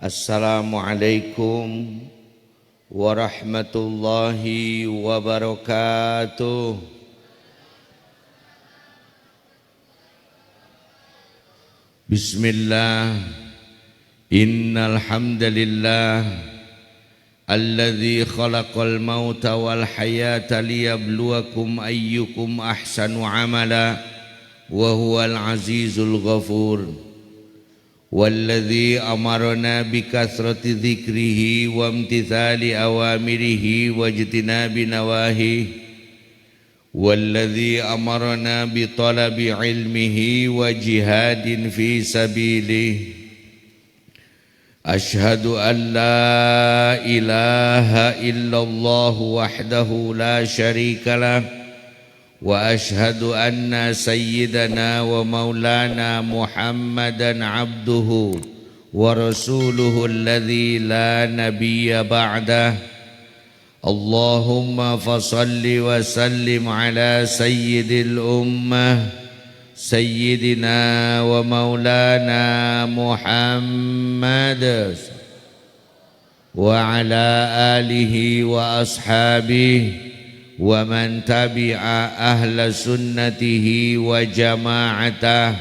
Assalamualaikum warahmatullahi wabarakatuh. Bismillah. Innal hamdalillah alladzi khalaqal mauta wal hayata liyabluwakum ayyukum ahsanu amala wa huwal azizul ghafur. Walladzi amarna bikathrati dzikrihi wa imtithali awamirihi wajtinabi nawahihi. Walladzi amarna bi talabi ilmihi wa jihadin fi sabilihi. Ashhadu an la ilaha illallah wahdahu la syarika lah. Wa ashhadu anna sayyidana wa maulana Muhammadan abduhu wa rasuluhu alladzi la nabiyya ba'dah. Allahumma fasalli wa sallim ala sayyidil ummah sayyidina wa maulana Muhammad wa ala alihi wa ashabihi wa man tabi'a ahla sunnatihi wa jama'atah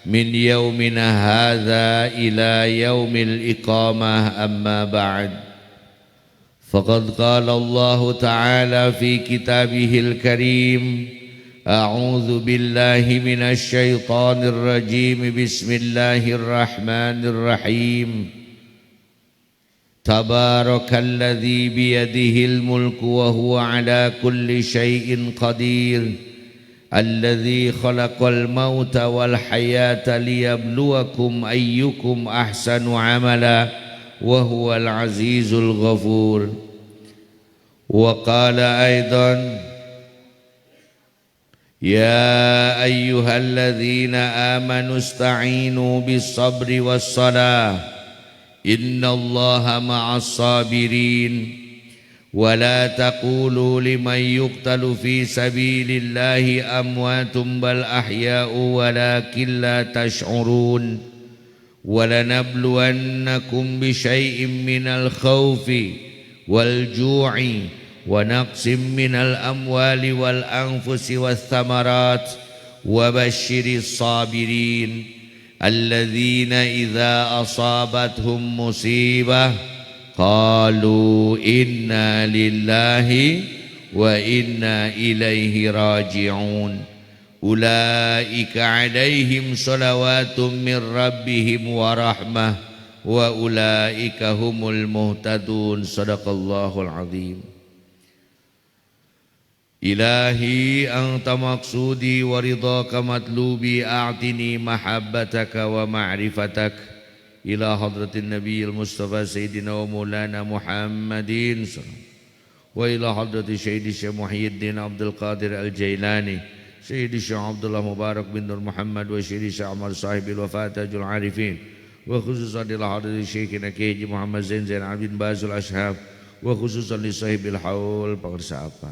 min yaumina hadza ila yaumil iqamah. Amma ba'd. Faqad qala Allah ta'ala fi kitabihil karim, a'udzu billahi minasy syaithanir rajim, bismillahirrahmanirrahim. Tabarakalladzi biyadihil mulku wa huwa ala kulli syai'in qadir. Alladzi khalaqal mauta wal hayata liyabluwakum ayyukum ahsanu amala wa huwal azizul ghafur. Wa qala aidan, ya ayyuhalladzina amanu ista'inu bis sabri was salah innallaha ma'as sabirin. Wa la taqulu liman yuqtalu fi sabilillahi amwatun bal ahya'u walakin la tash'urun. Wa lanabluwannakum bisyai'in minal khawfi wal ju'i wa naqsim minal amwali wal anfusi wath thamarat wa basyiris sabirin alladzina idza asabathum musibah qalu inna lillahi wa inna ilaihi raji'un. Ulaika alaihim salawatun min rabbihim wa rahmah wa ulaika humul muhtadun. Sadaqallahul azim. Ilahi anta maqsudi wa ridhaka matlubi, a'tini mahabbataka wa ma'rifatak. Ila hadratin nabiyil mustafa sayyidina wa maulana Muhammadin wa ila hadrati sayyidi Syekh Muhyiddin Abdul Qadir Al-Jailani, sayyidi Syekh Abdullah Mubarak bin Nur Muhammad wa sayyidi Syekh Umar sahibil wafat tajul arifin, wa khususan ila hadrati Syekhina Kiai Muhammad Zain Zain Abidin Bazul Ashab, wa khususan li sahibil haul pangersa apa.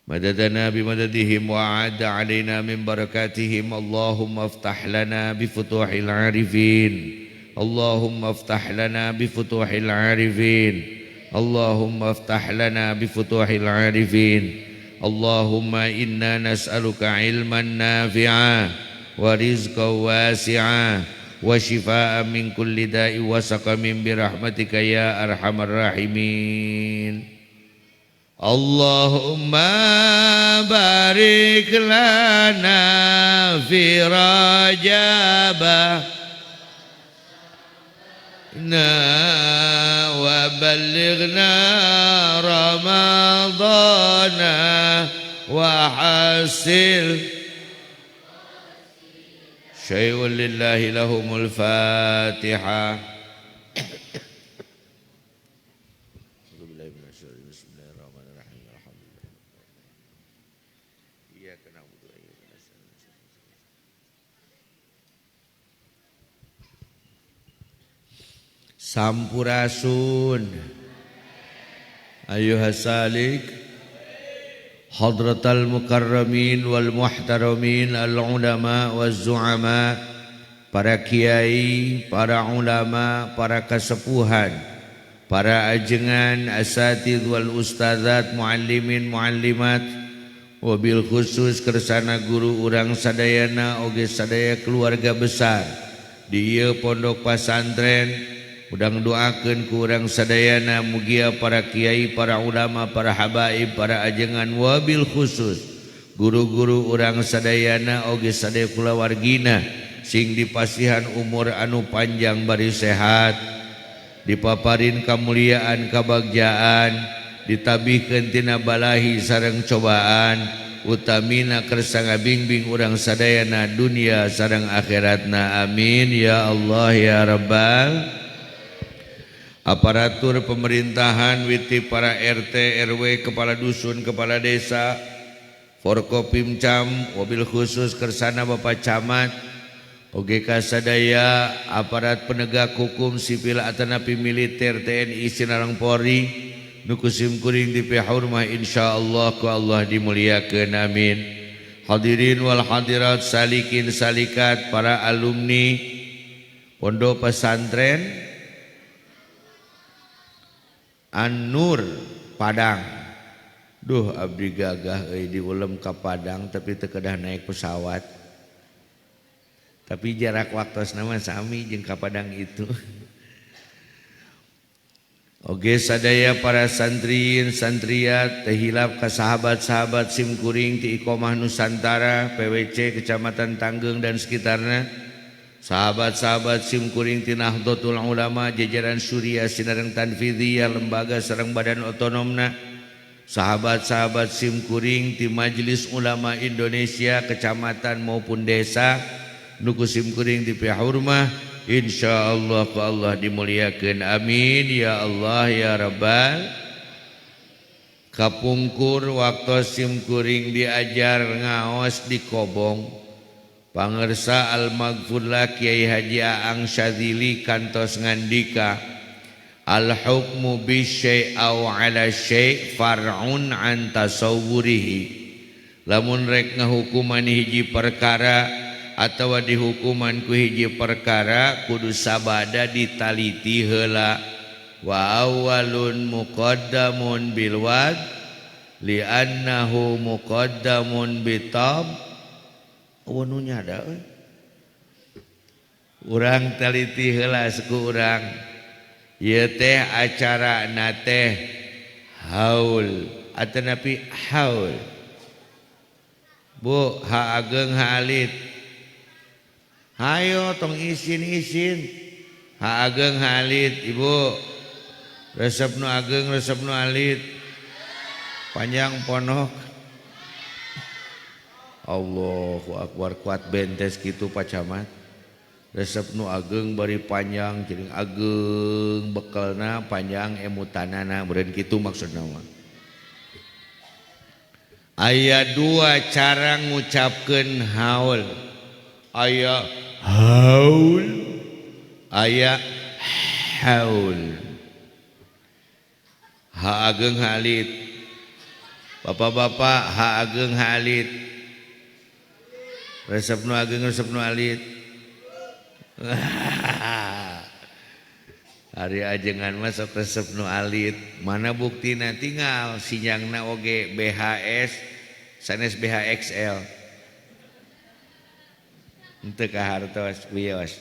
Madadana bimadadihim wa a'adda alaina min barakatihim. Allahumma aftah lana bifutuhil arifin. Allahumma aftah lana bifutuhil arifin. Allahumma aftah lana bifutuhil arifin. Allahumma inna nas'aluka ilman nafi'a wa rizqan wasi'a wa shifaan min kulli da'i wa saqamin birahmatika ya arhamar rahimin. Allahumma barik lana fi Rajab wa ballighna Ramadana wa hasil syai'un lillahi lahumul Fatihah. Sampurasun ayuhas salik hadratal mukarramin wal muhtaramin al ulama waz zu'ama para kiai, para ulama, para kasepuhan, para ajengan, asatidz wal ustadzat, muallimin, muallimat, wabil khusus kersana guru urang sadayana oge sadaya keluarga besar di ieu pondok pasantren. Udang doakeun ku urang sadayana mugia para kiai, para ulama, para habaib, para ajengan, wabil khusus guru-guru urang sadayana oge sadaya kulawargina sing dipasihan umur anu panjang bari sehat, dipaparin kamuliaan kabagjaan, ditabihkeun tina balahi sareng cobaan, utamina kersa ngabingbing urang sadayana dunia sareng akhiratna. Amin ya Allah ya Rabbal. Aparatur pemerintahan witi para RT, RW, kepala dusun, kepala desa, Forkopimcam, wabil khusus kersana Bapak Camat, OGK sadaya aparat penegak hukum sipil atanapi militer TNI sinareng Polri nu ku sim kuring dipihormah, insyaallah ku Allah dimuliakeun, amin. Hadirin wal hadirat, salikin salikat, para alumni Pondok Pesantren An-Nur Padang. Duh, abdi gagah euy diulem ka Padang tapi teu kedah naik pesawat. Tapi jarak waktosna mah sami jeung ka Padang itu. Oge sadaya para santriin santriat, teu hilap ka sahabat-sahabat sim kuring ti Iqomah Nusantara PWC Kecamatan Tanggeng dan sekitarna, sahabat-sahabat sim kuring ti Nahdlatul Ulama jajaran Suriah sinareng Tanfidiyah lembaga sareng badan otonomna, sahabat-sahabat sim kuring ti Majelis Ulama Indonesia kecamatan maupun desa nu ku sim kuring dipihormah, insyaallah ku Allah dimuliakeun, amin ya Allah ya Rabbal. Kapungkur waktu sim kuring diajar ngaos di Kobong, pangersa al-maghfurlah Kiai Haji Aang Syadzili kantos ngandika, al hukmu bi syai' au ala syai' far'un an tasawwurihi. Lamun rek ngahukuman hiji perkara atawa dihukuman ku hiji perkara kudu sabada ditaliti heula. Wa awwalun muqaddamun bil wad li'annahu muqaddamun bitab. Eueuh nu nyada euy. Urang taliti heula suku urang. Ieu teh acarana teh haul atanapi haul. Bu, ha ageng ha alit. Hayo tong isin-isin. Ha ageng ha alit, Ibu. Resep nu ageng, resep nu alit. Panjang ponok. Allahu akbar, kuat bentes kitu Pak Camat. Resep nu ageng bari panjang, jadi ageng bekelna panjang emutanana, meureun kitu maksudna mah. Aya dua cara ngucapkeun haul. Aya haul, aya haul. Ha ageng ha alit. Bapak-bapak ha ageng ha alit. Resep nu ageng resep nu alit. Hari ajengan mah sok resep nu alit. Mana buktina tinggal sinyangna oge BHS sanes BHXL. Henteu kahartos wios.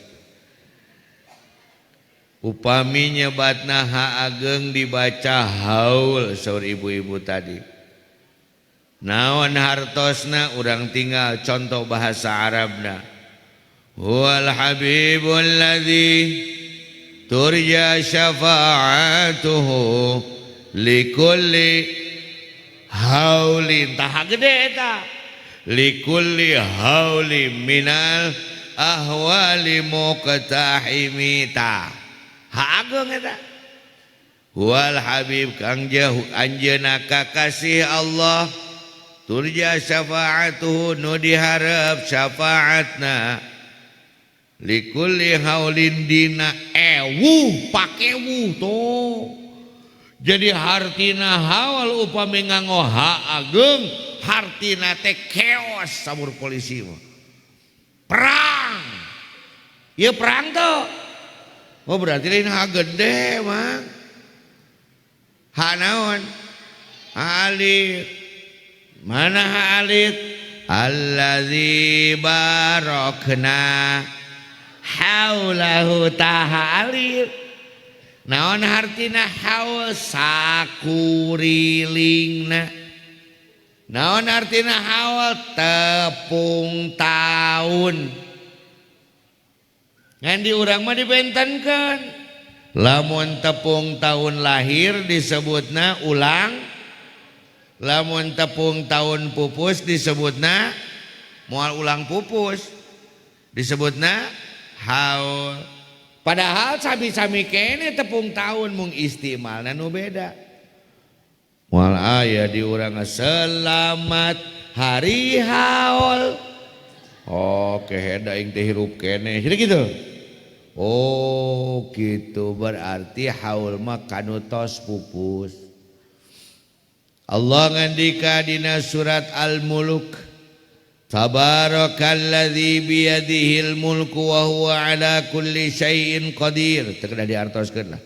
Upami nyebatna ha ageng dibaca haul saur ibu-ibu tadi. Naon hartosna urang tinggal contoh bahasa Arabna. Huwal habibul ladzi turja syafa'atuhu likulli haulin. Tah gede eta. Likulli hauli minal ahwali muqtahimi. Tah ha ageng eta. Huwal habib kang jauh anjeunna kakasih Allah, turja syafaatuhu nu diharap syafaatna, likulli haulin dina ewuh pakewuh tuh. Jadi hartina hawal upami nganggo ha ageng, hartina teh keos sabur polisi mah. Perang. Ieu perang teu? Oh berarti lain hak gede mah. Hak naon? Hak alit. Mana hak alit? Allazi barakna haulahu taha alit. Naon hartina haul? Sakurilingna. Naon artina haul? Tepung taun. Ngan di urang mah dibentenkeun. Lamun tepung tahun lahir disebutna ulang, lamun tepung tahun pupus disebutna moal ulang pupus, disebutna haul. Padahal sami-sami kene tepung tahun mung istimalna nu beda. Moal aya di urang selamat hari haul. Oh keheda aing teh hirup keneh. Jadi gitu. Oh gitu, berarti haul mah kanu tos pupus. Allah ngandika dina surat Al-Mulk, Tabarakalladzi biyadihil mulku wa huwa ala kulli syai'in qadir. Teu kedah diartoskeun lah.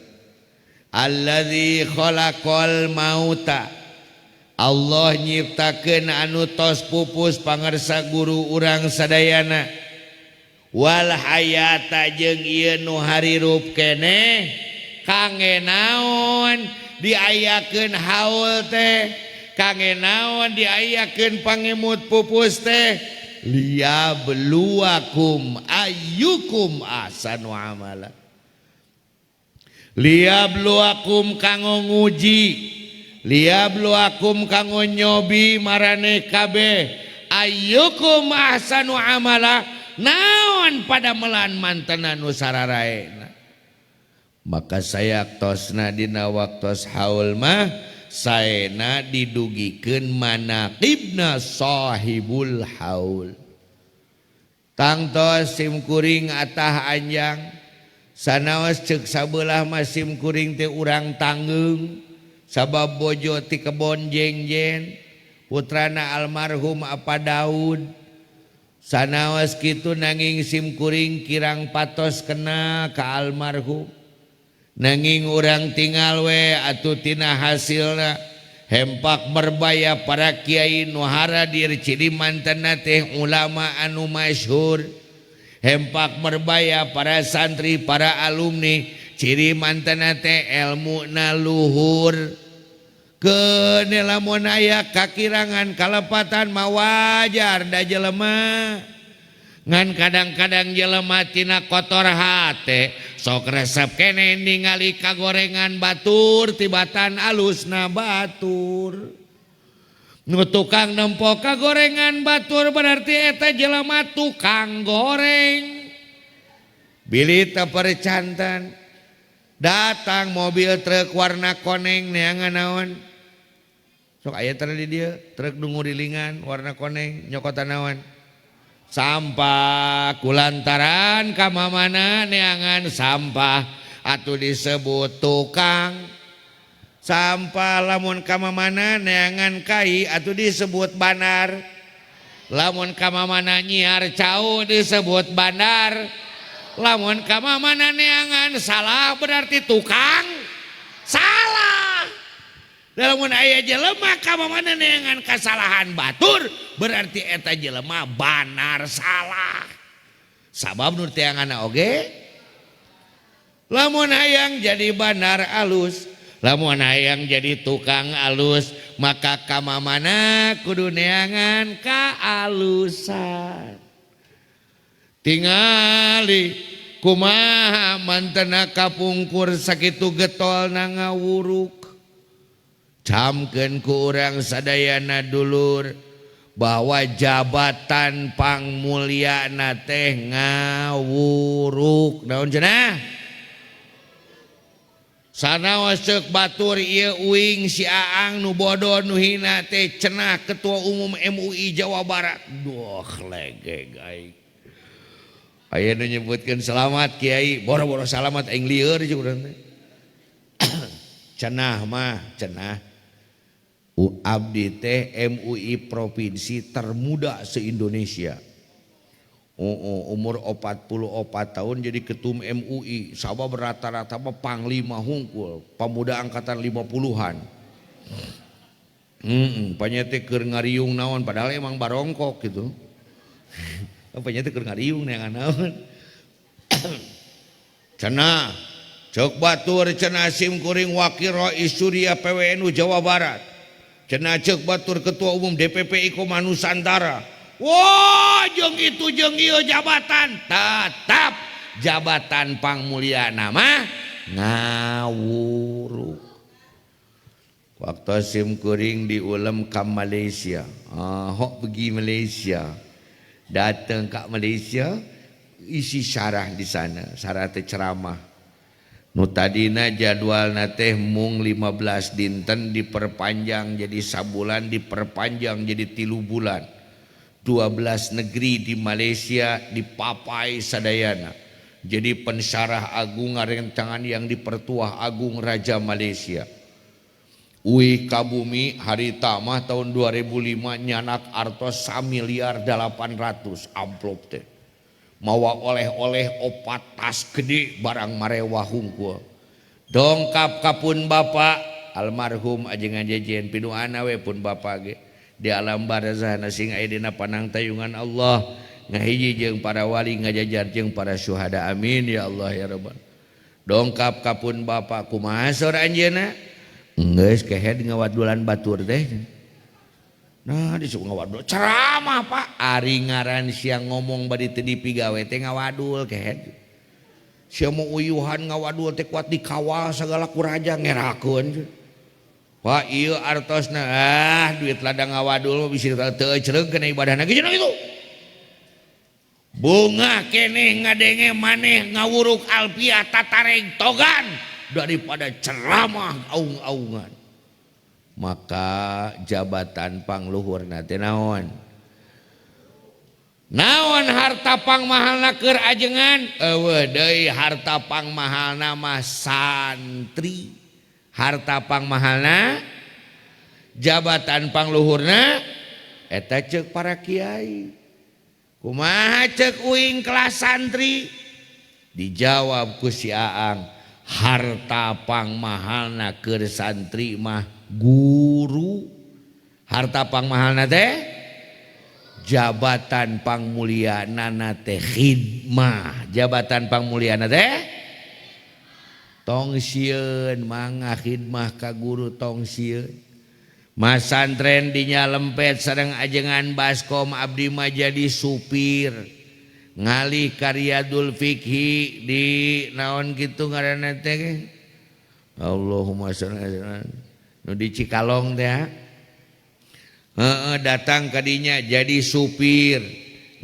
Alladzi khalaqal mauta. Allah nyiptakeun anu tos pupus pangersa guru urang sadayana. Wal hayata jeung ieu nu harirup keneh kangge naon diayakeun haul teh, kangge naon diayakeun pangemut pupus teh, liyabluwakum ayyukum ahsanu amala. Liyabluwakum kanggo nguji, liyabluwakum kanggo nyobi marane kabeh, ayyukum ahsanu amala, naon pada melan mantena nu sararaena. Maka sayaktosna dina waktos haul mah saena didugikeun manaqibna sahibul haul. Tangtos sim kuring atah anjang sanaos ceuk sabelah mah sim kuring teh urang tanggeung sabab bojo ti kebon jengjen putrana almarhum apa Daud. Sanaos kitu nanging sim kuring kirang patos kena ka almarhum. Nanging urang tinggal we atuh tina hasilna hempak berbaya para kiai nu haradir ciri mantena teh ulama anu masyhur. Hempak berbaya para santri para alumni ciri mantena teh elmuna luhur. Keun lamun aya kakirangan kalepatan mah wajar da jelema. Ngan kadang-kadang jelema tina kotor hate sok resep kene ningali kagorengan batur tibatan alusna batur. Nu tukang nempo kagorengan batur berarti eta jelema tukang goreng. Bilih teu percantan datang mobil truk warna koneng neangan naon. Sok aya teh di dieu truk nu ngurilingan warna koneng nyokotan naon. Sampah kulantaran ka mamana neangan sampah atuh disebut tukang sampah. Lamun ka mamana neangan kai atuh disebut bandar. Lamun ka mamana nyiar cau disebut bandar. Lamun ka mamana neangan salah berarti tukang salah. Lamun aya jelema ka mamana neangan kasalahan batur berarti eta jelema banar salah. Sabab nu teanganna oge lamun hayang jadi bandar alus, lamun hayang jadi tukang alus, maka ka mamana kudu neangan kaalusan. Tingali kumaha mantena kapungkur sakitu getolna ngawuruk. Camkeun ku urang sadayana dulur bahwa jabatan pangmulyana teh ngawuruk. Naon cenah? Sanaos ceuk batur ieu uing si Aang nu bodoh nu hina teh cenah ketua umum MUI Jawa Barat. Duh legeg aing. Aya nu nyebutkeun selamat kiai, boro-boro salamat aing lieur jeung urang teh. Cenah mah cenah. Abdi teh MUI provinsi termuda se-Indonesia. Oh, umur 44 tahun jadi ketum MUI. Sabab rata-rata mah panglima hungkul, pemuda angkatan 50-an. Panyete keur ngariung naon, padahal emang barongkok gitu. Panyete keur ngariung neangan naon. Cenah ceuk batur cenah sim kuring wakil Rais Surya PWNU Jawa Barat. Cenah ceuk batur ketua umum DPP Ikoma Nusantara. Wah, jeung itu jeung ieu jabatan tetap jabatan pangmulia nama ngawuruk. Waktu sim kuring diulem ke Malaysia. Hok pergi Malaysia. Datang ke Malaysia, isi syarah di sana, syarah teh ceramah. Nu tadina jadwalna teh mung 15 dinten diperpanjang jadi sabulan, diperpanjang jadi 3 bulan. 12 negeri di Malaysia dipapai sadayana. Jadi pensyarah agung ngarencangan yang dipertuah agung Raja Malaysia. Uih kabumi harita mah tahun 2005 nyanak artos 1.800.000.000 amplop teh. Mawa oleh-oleh 4 tas gede barang marewah hungkul. Dongkap kapun bapak almarhum ajengan jejen pinuana we pun bapak ge. Di alam barzah sing aya dina panangtayungan Allah ngahiji jeung para wali ngajajar jeung para syuhada, amin ya Allah ya rabbal. Dongkap kapun bapak kumaha saur anjeunna? Geus kehed ngawadulan batur teh. Nah disuruh ngawadul ceramah Pak, ari ngaran siang ngomong bari teu dipigawe teh ngawadul kehed. Sia mau uyuhan ngawadul teh kuat dikawal sagala ku raja ngerakeun. Pak ieu artosna duit ladang ngawadul mah bisi teu ecreung kana ibadahna ge cenah kitu. Bunga keneh ngadenge maneh ngawuruk alfiah tatareng togan daripada ceramah aung-aungan. Maka jabatan pangluhurna teh naon? Naon harta pangmahalna keur ajengan? Eueuh deui harta pangmahalna mah santri. Harta pangmahalna jabatan pangluhurna eta ceuk para kiai. Kumaha ceuk uing kelas santri? Dijawab ku si Aang, harta pangmahalna keur santri mah guru. Harta pangmahalna teh jabatan pangmulianana teh khidmah. Jabatan pangmuliana teh tong sieun mangga khidmah ka guru tong sieun. Masantren dinya lempet sareng ajengan baskom abdi mah jadi supir. Ngalih karyadul fikhi di naon kitu ngaranna teh? Allahumma sholli ala nu di Cikalong teh. Heeh, datang kadinya jadi supir.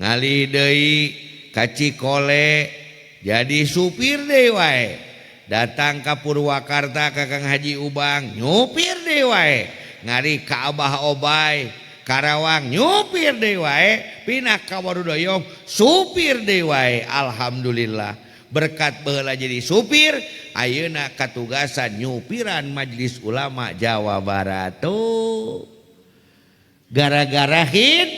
Ngalih deui ka Cikole jadi supir deui wae. Datang ka Purwakarta ka Kang Haji Ubang nyupir deui wae. Ngari ka Abah Obay Karawang nyupir deui wae. Pindah ka Warudoyong supir deui wae. Alhamdulillah berkat baheula jadi supir ayeuna katugasan nyupiran Majelis Ulama Jawa Barat tuh. Gara-gara hid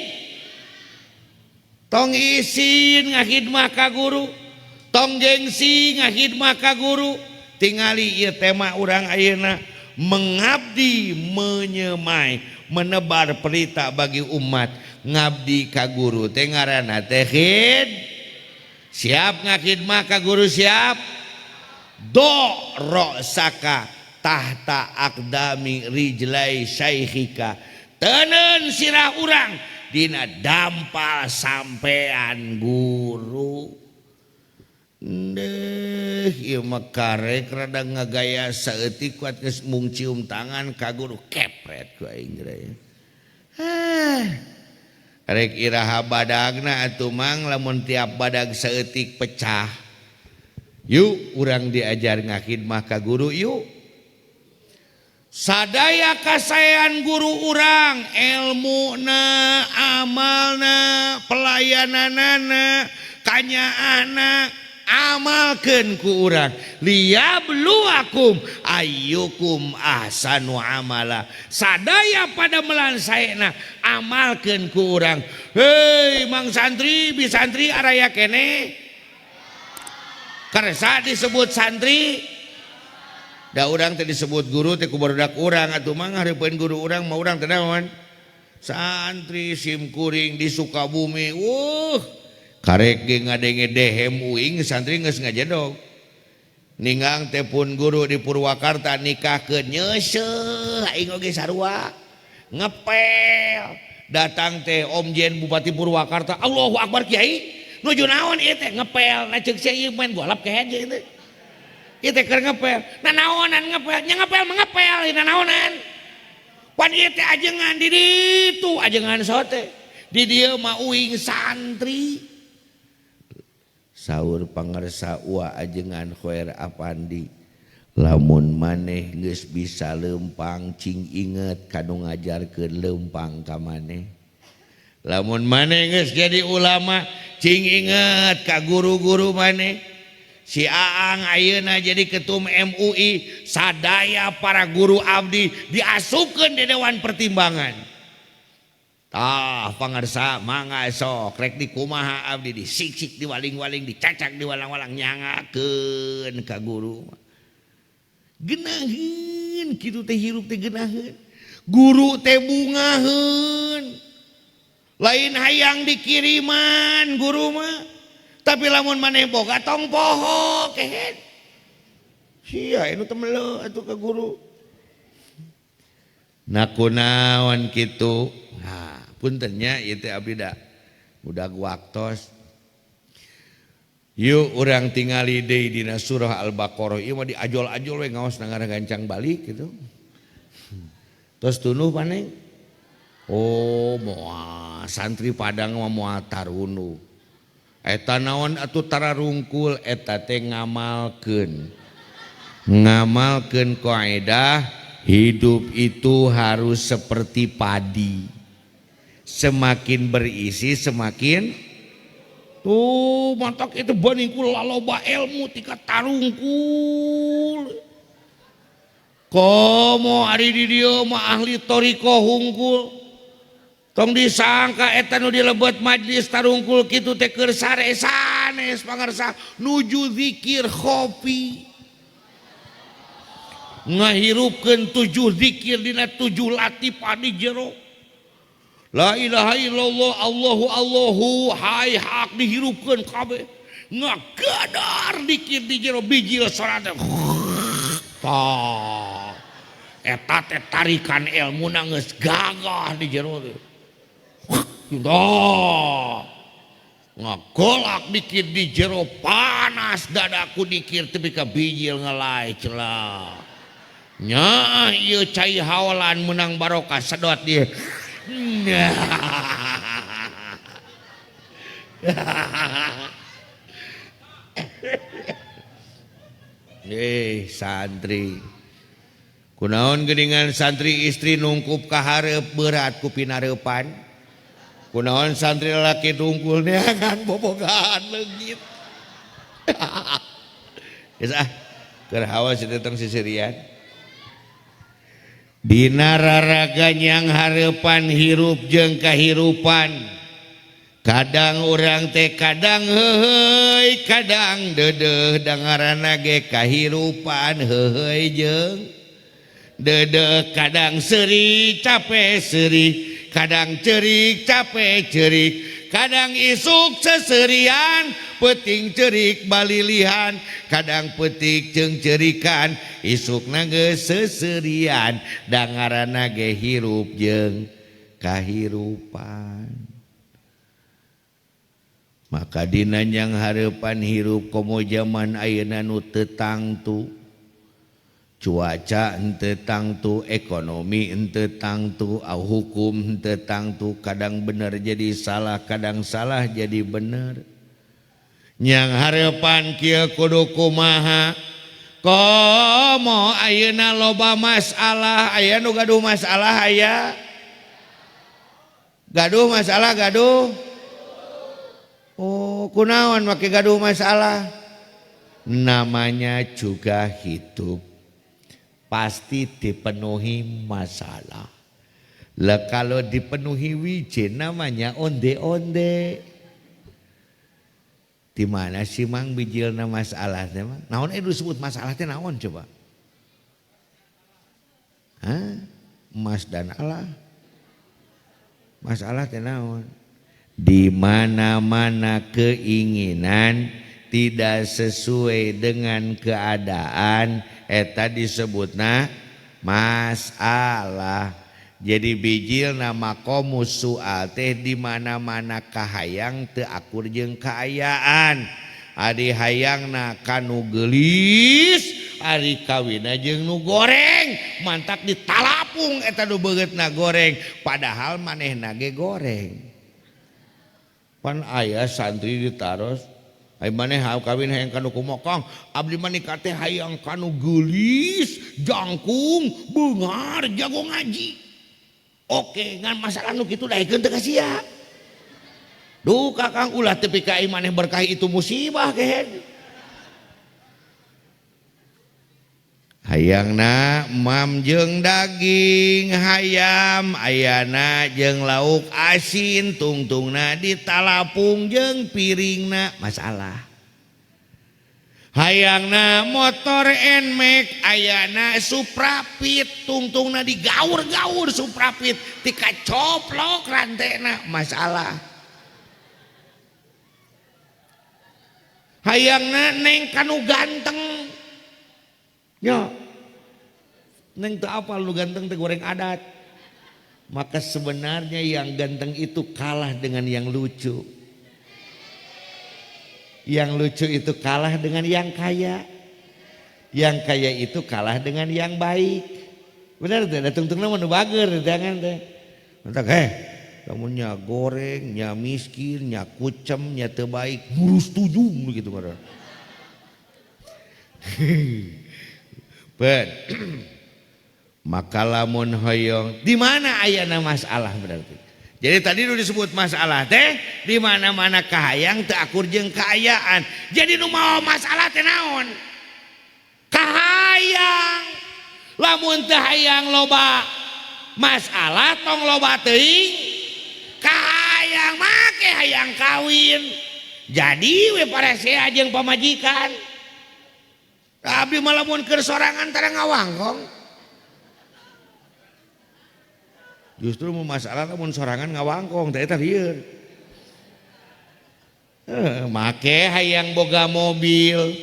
tong isin ngahidmah ka guru, tong gengsi ngahidmah ka guru. Tingali ieu tema urang ayeuna, mengabdi menyemai menebar pelita bagi umat. Ngabdi ka guru teh ngaranna teh khid. Siap ngakhidmah ka guru? Siap. Do rosaka tahta akdami rijlai syaikhika, tenen sirah urang dina dampal sampean guru. Deh ieu mah karek rada ngagaya saeutik kuat geus mung cium tangan ka guru kepret ku aing geura. Rek iraha badagna atuh mang lamun tiap badag saeutik pecah. Yuk urang diajar ngakhidmah ka guru yuk. Sadaya kasaean guru urang, ilmuna, amalna, pelayananana, kanyaahna. amalkeun ku urang liyabluwakum ayyukum ahsanu amala. Sadaya pada melan saena amalkeun ku urang. Hei mang santri bi santri araya keneh. Karesa disebut santri. Da urang teh disebut guru teh ku barudak urang atuh mah ngahareupeun guru urang mah urang teh naon? Santri sim kuring di Sukabumi. Karek ge ngadenge dehem uing santri geus ngajedog. Ninggang teh pun guru di Purwakarta nikahkeun nyeuseuh aing oge sarua. Ngepel. Datang teh Om Jen Bupati Purwakarta, Allahu Akbar Kiai. Nuju naon ieu teh ngepel, na ceuk sia ieu main golap kehed ieu teh. Ieu teh keur ngepel. Nanaonan ngepel, nya ngepel mah ngepel nanaonan. Pan ieu teh ajengan di ditu, ajengan sote. Di dieu mah uing santri. Saur pangersa ua ajengan Khoer Apandi lamun maneh geus bisa lempang cing inget kanu ngajarkeun lempang ka maneh. Lamun maneh geus jadi ulama cing inget ka guru-guru maneh. Si Aang ayeuna jadi ketum MUI, sadaya para guru abdi diasupkeun di dewan pertimbangan. Tah pangersa mangga sok rek di kumaha abdi disiksik diwaling-waling dicacak diwalang-walang nyangakeun ka guru. Geunaheun kitu teh hirup teh geunaheun. Guru teh bungaheun. Lain hayang dikiriman guru mah. Tapi lamun maneh boga tong poho kehed. Sia anu teh meleuh atuh ka guru. Nah kunaon kitu? Nah, puntennya ieu teh abdi da budak waktos. Yuk urang tingali deui dina surah Al-Baqarah. Ieu mah diajol-ajol we ngaos ngaragancang balik gitu. Terus tunuh paneng. Oh, moal santri Padang mah moal tarunuh. Eta naon atuh tararungkul eta teh ngamalkeun. Ngamalkeun kaidah hidup itu harus seperti padi. Semakin berisi semakin tuh mantak itu banding laloba ilmu tika tarungkul. Komo ari di dieu mah ahli thariqah hungkul. Tong disangka eta nu dilebet majlis tarungkul kitu teh keur sare sanes pangarsa nuju zikir khofi. Ngahirupkeun 7 zikir dina 7 latifah di jero. La ilaha illallah Allahu Allahu hai hak dihirupkeun kabeh. Ngagadar dikir di jero bijil salat. Tah. Eta teh tarikan ilmuna geus gagah di jero teh. Tah. Ngagolak dikir di jero panas dadaku dikir tepi ka bijil ngelai celah. Nya ieu cai haolan menang barokah sedot dia. Santri. Kunaon geuningan santri istri nungkup ka hareup berat ku pinareupan. Kunaon santri lalaki tungkul neangan bobogaan leungit. Geus ah, keur hawa si datang sisirian. Dina raraga nyang hareupan hirup jeung kahirupan. Kadang urang teh kadang heuheuy, kadang deudeuh dangarana ge kahirupan heuheuy jeung deudeuh, kadang seuri capek seuri, kadang cerik capek cerik, kadang isuk seserian, peuting cerik balilihan, kadang peutik jeung cerikan, isukna geus seserian, dangarana ge hirup jeung kahirupan. Maka dina nyang hareupan hirup komo jaman ayeuna nu teu tangtu, cuaca henteu tangtu, ekonomi henteu tangtu, hukum henteu tangtu, kadang bener jadi salah, kadang salah jadi bener. Nyang hareupan kieu kudu kumaha? Komo ayeuna loba masalah, aya nu gaduh masalah aya? Gaduh masalah gaduh? Oh, kunaon make gaduh masalah? Namanya juga hidup, pasti dipenuhi masalah. Lah kalau dipenuhi wijen namanya onde-onde. Di mana sih mang bijilna masalah teh mah? Naon disebut masalah teh naon coba? Hah? Emas dan Allah. Masalah teh naon? Di mana-mana keinginan tidak sesuai dengan keadaan eta disebutna masalah. Jadi bijilna maqamus soal teh di mana-mana kahayang teu akur jeung kaayaan. Ari hayangna kanu geulis, ari kawinna jeung nu goreng, mantak ditalapung eta nu beungeutna goreng, padahal manehna ge goreng. Pan aya santri ditaros, ai maneh kawin hayang kanu kumaha Kang? Abdi mah nikah teh hayang kanu geulis, jangkung, beunghar, jago ngaji. Oke, ngan masalah nu kitu daekeun teu ka sia. Duh Kakang ulah tepi ka maneh berkah itu musibah kehed. Hayangna mam jeung daging hayam, ayana jeung lauk asin, tungtungna ditalapung jeung piringna masalah. Hayangna motor Nmax, ayana Suprapit, tungtungna digaur-gaur Suprapit, dikacoplok rantena masalah. Hayangna neng kanu ganteng. Ya. Neng teu apal nu ganteng teh goreng adat. Maka sebenarnya yang ganteng itu kalah dengan yang lucu. Yang lucu itu kalah dengan yang kaya. Yang kaya itu kalah dengan yang baik. Benar teh, da tungtungna mah nu bager jangan teh. Entak heh, lamun nya goreng, nya miskin, nya kucem, nya teu baik, ngurus tujung gitu ngaran. Ben. Maka lamun hoyong di mana ayana masalah berarti. Jadi tadi nu disebut masalah teh di mana-mana kahayang teu akur jeung kaayaan. Jadi nu mawa masalah teh naon? Kahayang. Lamun teu hayang loba masalah tong loba teuing. Kahayang make hayang kawin. Jadi we paresea jeung pamajikan. Abdi mah lamun keur sorangan tara ngawangkong. Justru mau masalah lamun sorangan ngawangkong teh eta lieur. Make hayang boga mobil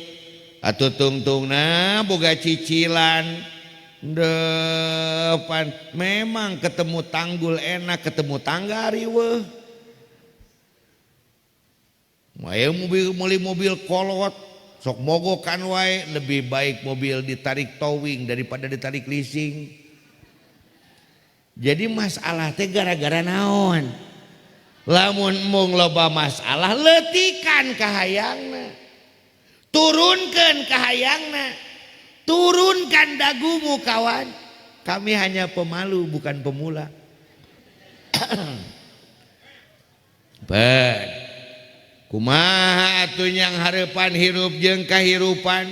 atuh tungtungna boga cicilan depan memang ketemu tanggul enak ketemu tangga riweuh. Maya mobil meuli mobil kolot sok mogokan wae, lebih baik mobil ditarik towing daripada ditarik leasing. Jadi masalah teh gara-gara naon? Lamun mung loba masalah letikan kahayangna. Turunkan kahayangna. Turunkan dagumu kawan. Kami hanya pemalu bukan pemula. Ben. Kumaha atuh nyang hareupan hirup jeung kahirupan?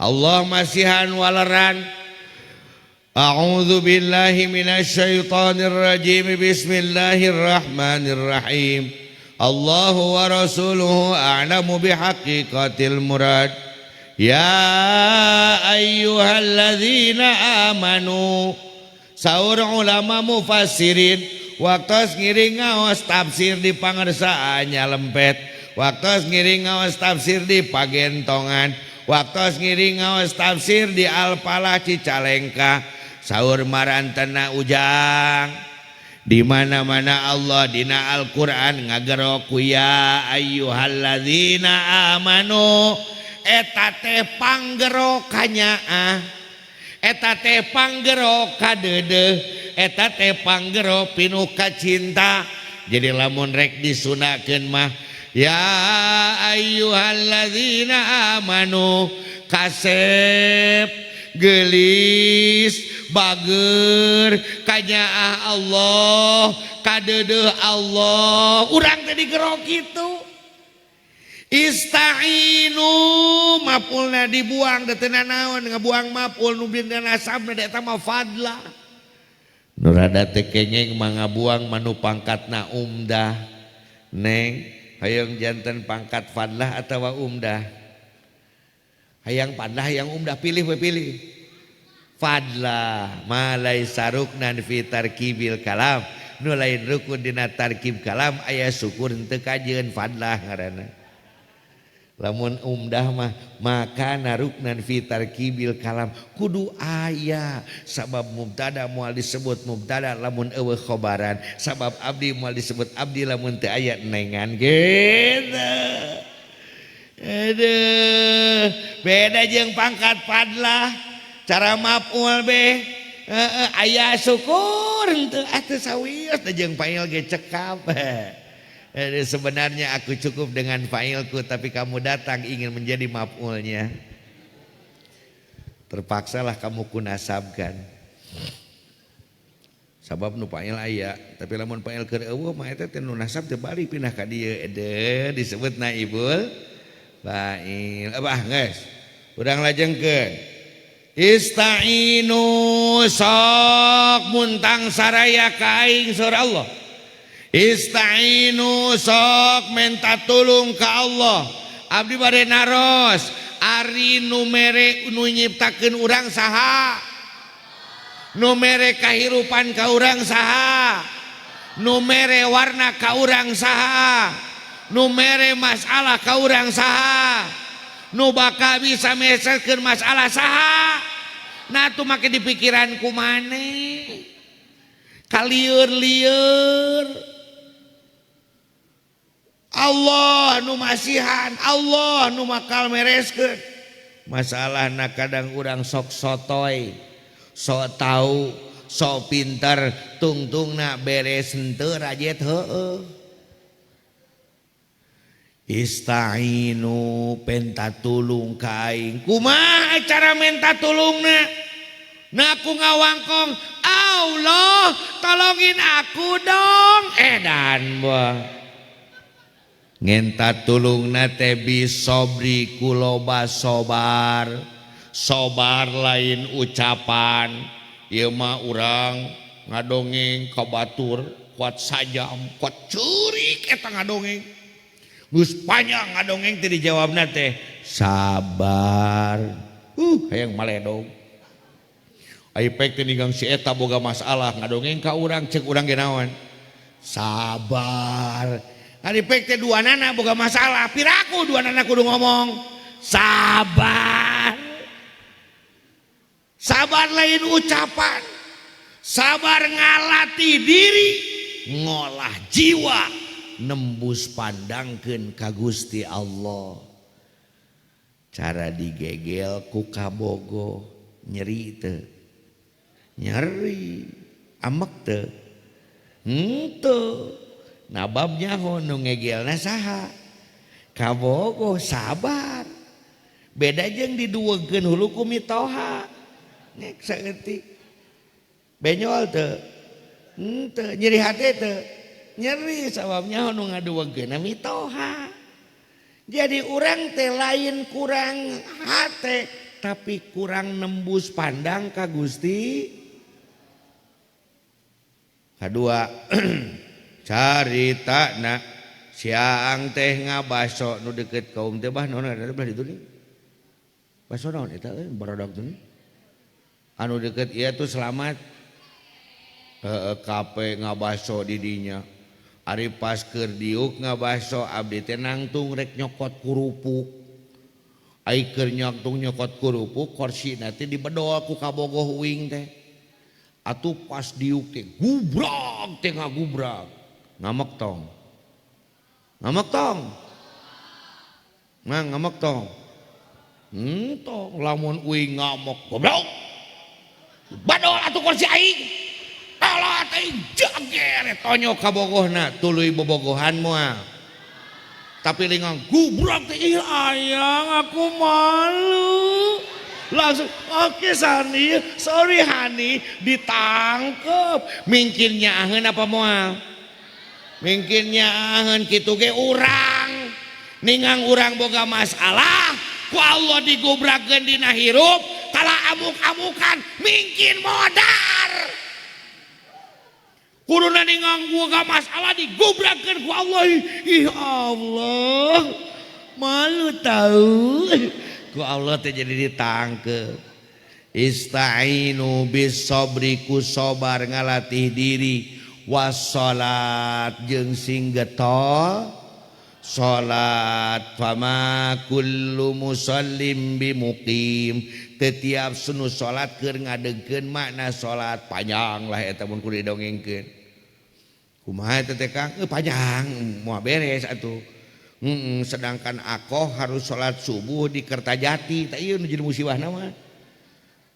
Allah masihan waleran. A'udzu billahi minasyaitonir rajim. Bismillahirrahmanirrahim. Allahu wa rasuluhu a'lamu bihaqiqatil murad. Ya ayyuhalladzina amanu. Saur ulama mufassirin waktos ngiring ngaos tafsir di pangersaan nyalempet, waktos ngiring ngaos tafsir di pagentongan, waktos ngiring ngaos tafsir di Alpalah Cicalengka. Saur marantena ujang di mana-mana Allah dina Al-Qur'an ngagero ku ya ayyuhalladzina amanu eta teh panggero kanyaah, eta teh panggero kadeudeuh, eta teh panggero pinuh kacinta. Jadi lamun rek disunakeun mah ya ayyuhalladzina amanu kasep gelis bager kanyaah Allah kadeudeuh Allah. Urang teh digerok kitu. Ista'inu maf'ulna dibuang da teu naon ngabuang maf'ul nu dina nasabna da eta mah fadlah. Nu rada teu kengeng mah ngabuang mah nu pangkatna umdah. Neng, hayang janten pangkat fadlah atawa umdah? Hayang fadlah hayang umdah, pilih we pilih. Fadlah ma laisa ruknan fi tarkibil kalam. Nu lain rukun dina tarkib kalam aya syukur henteu kajeun fadlah ngaranna. Lamun umdah mah maka naruknan fi tarkibil kalam kudu aya sabab mubtada moal disebut mubtada lamun eueuh khobaran, sabab abdi moal disebut abdi lamun teu aya nengan gitu. Aduh, beda jeung pangkat fadlah cara maf'ul be aya syukur henteu atuh sawios da jeung fa'il ge cekap. Sebenarnya aku cukup dengan fa'ilku, tapi kamu datang ingin menjadi maf'ulnya. Terpaksalah kamu kunasabkan. Sabab nu fa'il aya, tapi lamun fa'il keur eueuh mah eta teh nu nasab teh balik pindah ka dieu. Ede disebut naibul fa'il. Abah geus. Urang lajengkeun. Ista'inu sok muntang saraya ka aing saur Allah. Ista'inu sok menta tulung ka Allah. Abdi bade naros, ari nu mere nu nyiptakeun urang saha? Nu mere kahirupan ka urang saha? Nu mere warna ka urang saha? Nu mere masalah ka urang saha? Nu bakal bisa mereskeun masalah saha? Nah tuh make di pikiran ku maneh. Kalieur-lieur. Allah nu masihan, Allah nu makal mereskeun. Masalahna kadang urang sok sotoy, sok tahu, sok pintar, tungtungna beres henteu rajet heueuh. Ista'inu penta tulung ka aing. Kumaha cara menta tulungna? Nah aku ngawangkong, Allah tolongin aku dong. Edan buah. Ngenta tulungna teh bisobri kuloba sobar. Sobar lain ucapan. Ieu mah urang ngadongeng ka batur kuat sajam, kuat ceurik eta ngadongeng. Geus panjang ngadongeng teh dijawabna teh sabar. Hayang maledog. Ai pek teh ninggang si eta boga masalah ngadongeng ka urang ceuk urang ge naon? Sabar. Ari pek teh dua nana boga masalah, piraku dua nana kudu ngomong sabar. Sabar lain ucapan. Sabar ngalatih diri, ngolah jiwa, nembus pandangkeun ka Gusti Allah. Cara digegel ku kabogo nyeri teu? Nyeri, amek teu? Henteu. Nabab nyaho nu ngegelna saha? Kabogo sabar. Beda jeung diduweugkeun hulu ku mitoha. Nek saeutik. Benyol teu? Henteu, nyeri hate teu? Nyeri sabab nyaho nu ngaduweugkeunna mitoha. Jadi urang teh lain kurang hate tapi kurang nembus pandang ka Gusti. Kadua caritana siang teh ngabaso nu deket kaum teh bah naon eta belah ditu nih. Baso naon eta euy barodak teh. Anu deket ieu tuh selamat. Heeh kape ngabaso di dinya. Ari pas keur diuk ngabaso abdi teh nangtung rek nyokot kurupuk. Ai keur nangtung nyokot kurupuk korsina teh dibedol ku kabogoh uing teh. Atuh pas diuk teh gubrag teh ngagubrag. Ngamek tong. Ngamek tong. Mang ngamek tong. Tong lamun uing ngamok goblok. Badol atuh kursi aing. Tolot aing jager tonyo kabogohna tuluy bobogohan moal. Tapi lingang gubrag teh ih ayang aku malu. Langsung oke Sani, sorry Hani, ditangkep. Mingkin nyaaheun apa moal? Mingkin nyaaheun kitu ge urang. Ningang urang boga masalah ku Allah digubrakeun dina hirup kalah amuk-amukan mingkin modar. Kuduna ningang boga masalah digubrakeun ku Allah. Ih Allah, malu tahu. Ku Allah teh jadi ditangkep. Istainu bis sabri, ku sabar ngalatih diri, wassalat jeung sing getol salat. Fama kullu musallim bimuqim, tetiap sunu salat keur ngadegkeun makna salat. Panjang lah eta mun kudu didongengkeun. Kumaha eta teh Kang? Panjang moal beres atuh. Sedangkan aku harus salat subuh di Kertajati. Tah ieu nu jadi musibahna mah.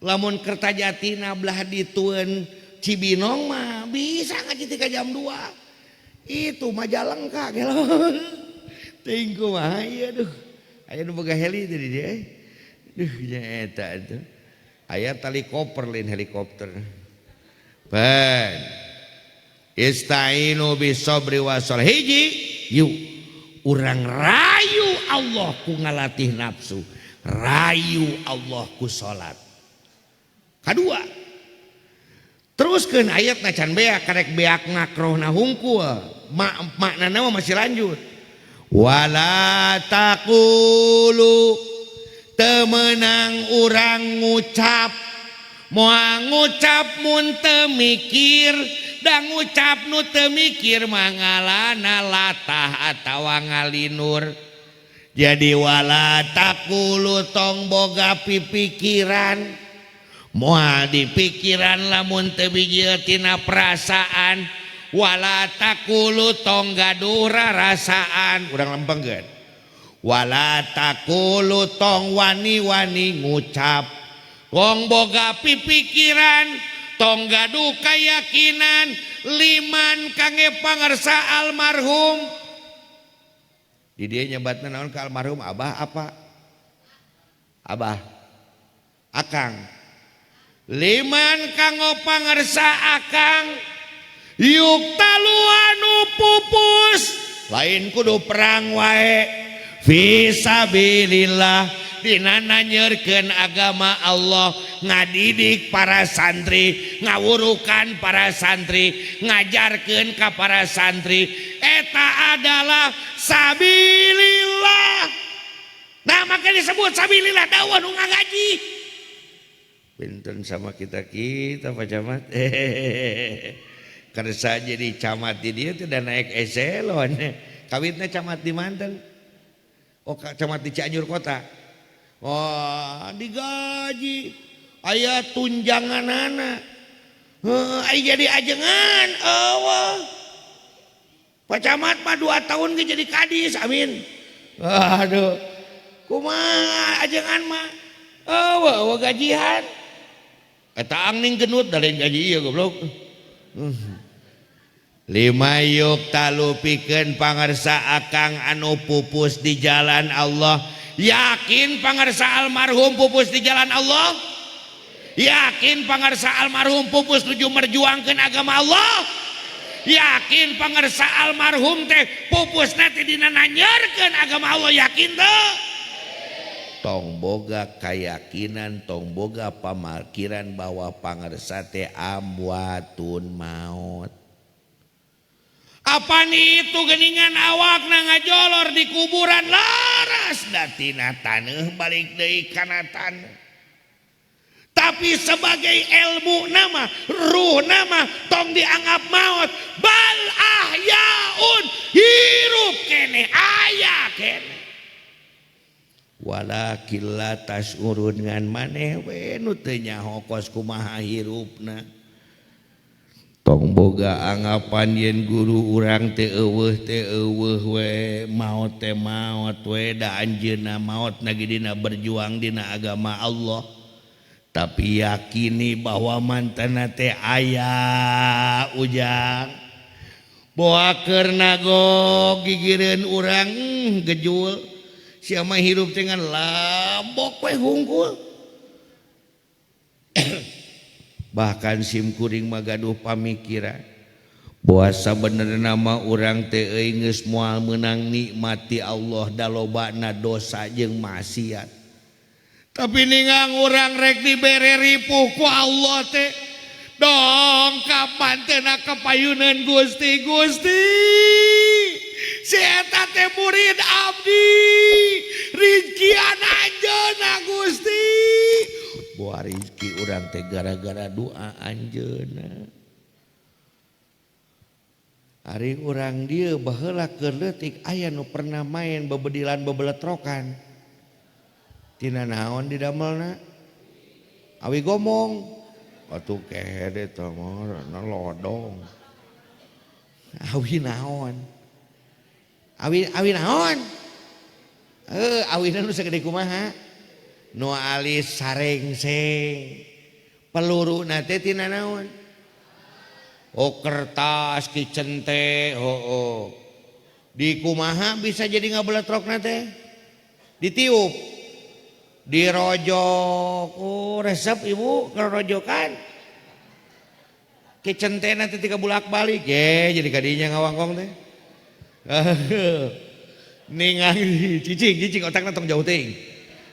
Lamun Kertajati na belah ditueun Cibinong mah bisa ngaji tika jam 2. Itu Majalengka gelo. Teuing kumaha ieu aduh. Aya nu boga heli teh di dieu. Duh nya eta atuh. Aya tali koper lain helikopter. Ben. Istainu bis sabri was hiji yuk urang rayu Allah ku ngalatih nafsu, rayu Allah ku salat. Kadua, teruskeun ayat na can beak, karek beak makrohna hungkul, maknana mah masih lanjut. Wala taqulu, temenang urang ngucap, moal ngucap mun teu mikir, da ngucap nu teu mikir mangalana latah atawa ngalinur. Jadi wala taqulu, tong boga pipikiran, moal dipikiran lamun teu bijil tina perasaan. Wala taqulu, tong gaduh rarasaan, urang lempengkeun. Wala taqulu, tong wani-wani ngucap, tong boga pipikiran, tong gaduh keyakinan, liman kangge pangersa almarhum. Di dieu nyebatna naon ka almarhum? Abah apa abah akang. Liman kanggo pangersa akang, yuk talu anu pupus, lain kudu perang wae, fisabilillah, dina nanyeurkeun agama Allah, ngadidik para santri, ngawurukan para santri, ngajarkeun ka para santri, eta adalah sabilillah. Nah, makanya disebut sabilillah dakwah nu ngagaji. Pinten sama kita-kita Pak Camat. Kersa jadi camat di dia tidak naik eselon. Kawitnya camat di Manten. Oh, camat di Cianjur kota. Oh, digaji. Aya tunjangan anak. Heuh, aya jadi ajengan. Eueuh. Pak Camat mah 2 tahun ge jadi kadis, amin. Aduh. Kumaha ajengan mah? Eueuh, eueuh gajian. Eta angning genut da lain gaji ieu goblok. Lima yuk talu pikeun pangersa akang anu pupus di jalan Allah. Yakin pangersa almarhum pupus di jalan Allah? Yakin pangersa almarhum pupus nuju merjuangkeun agama Allah? Yakin pangersa almarhum teh pupus nanti dina nanyeurkeun agama Allah? Yakin teu? Tong boga keyakinan, tong boga pamakiran bahwa pangersa teh amwatun maut. Apa nih itu geningan awakna ngajolor di kuburan laras datina taneuh balik deui kana taneuh. Tapi sebagai ilmu nama, ruh nama tong dianggap maut, bal ahyaun, hirup kene, aya kene. Walakin la tas'urun, ngan maneh we nu teu nyaho kos kumaha hirupna. Tong boga anggapan yen guru urang teh eueuh teh eueuh we, maot teh maot we, da anjeunna maot na ge dina berjuang dina agama Allah. Tapi yakini bahwa mantena teh aya ujang. Boa keur nagog gigireun urang gejul. Sia mah hirup teh ngan labok we hungkul. Bahkan sim kuring mah gaduh pamikiran. Puasa bener nama urang teh euy geus moal meunang nikmati Allah da lobana dosa jeung maksiat. Tapi ningang urang rek dibere ripuh ku Allah teh dong kapan teh na kapayuneun Gusti Gusti. Si eta teh murid abdi rizkian anjeunna Gusti. Boa rizki urang teh gara-gara doa anjeunna. Ari urang dieu baheula keur leutik aya nu pernah main bebedilan bebeletrokan. Tina naon didamelna? Awi gomong. Atuh kehed eta mah lodong. Awi naon? Awi awi naon? Awina nu sagede kumaha? Nu alis sarengseng. Peluruna teh tina naon? Oh kertas kitchen teh, oh, oh. Di kumaha bisa jadi ngabeletrokna teh? Ditiup, dirojok, oh resep ibu kerojokan. Kitchen teh nanti tiga bulak balik, ye jadi kadinya ngawangkong teh. Ningali cicing cicing otakna tong jauh teuing.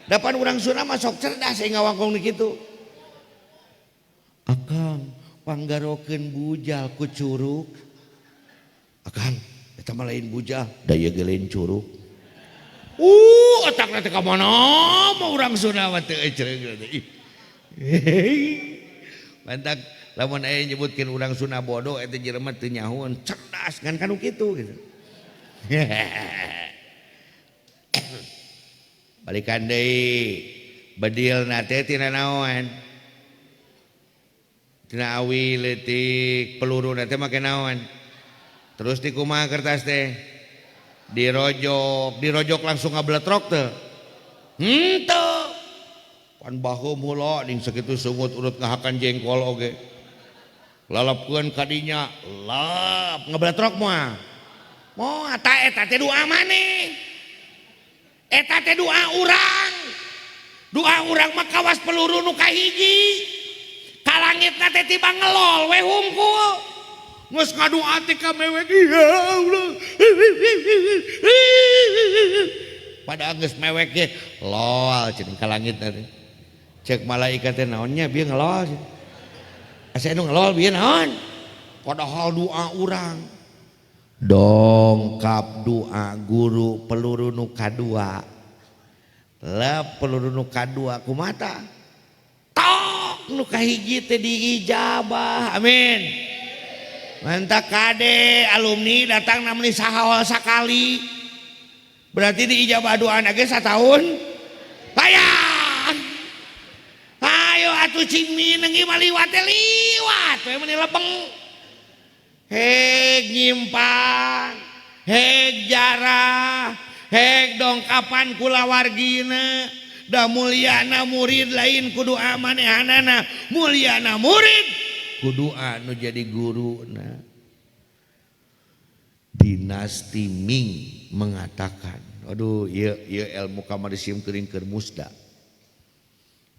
Dapan urang Sunda mah sok cerdas ngawangkong di kitu. Akang panggarokeun bujal ku curug. Akang eta mah lain bujal, da ieu ge lain curug. Otakna teh ka mana mah urang Sunda mah teu ecereung teh. Mantak lamun aya nyebutkeun urang Sunda bodoh eta jelema teu nyahoeun, cerdas ngan kanu kitu gitu. Balikan deui bedilna teh tina naon? Tina awi leutik peluru teh make naon? Terus dikumaha kertas teh? Dirojok, dirojok langsung ngabeletrok teh. Henteu. Pan baheum heula ning sakitu sungut urut ngahakan jengkol oge. Lalapkeun kadinya, lap ngabeletrok moal. Moal ta eta teh doa maneh. Eta teh doa urang. Doa urang mah kawas peluru nu kahiji. Kalangitna teh tiba ngelol we hungkul. Geus ngadoa teh ka mewek ya Allah. Pada geus mewek ge lol cenah ka langitna teh. Cek malaikat teh naonnya bieu ngelol. Asa nu ngelol bieu naon? Padahal doa urang. Dongkap doa guru peluru nu kadua. Lep peluru nu kadua kumata. Tok nu kahiji teh diijabah. Amin. Mantap kade alumni datang namanya sahawal sakali. Berarti diijabah doa ge satahun. Payah. Ayo atuh cing mineng ieu mah liwat teh liwat we meuni lebeng. Heg nyimpan, heg jarah, heg dongkapan kulawargina. Da mulyana murid lain kudu manehanana, mulyana murid kudu anu jadi guruna. Dinasti Ming mengatakan, aduh ieu ieu ilmu kamari sim keuring keur musda.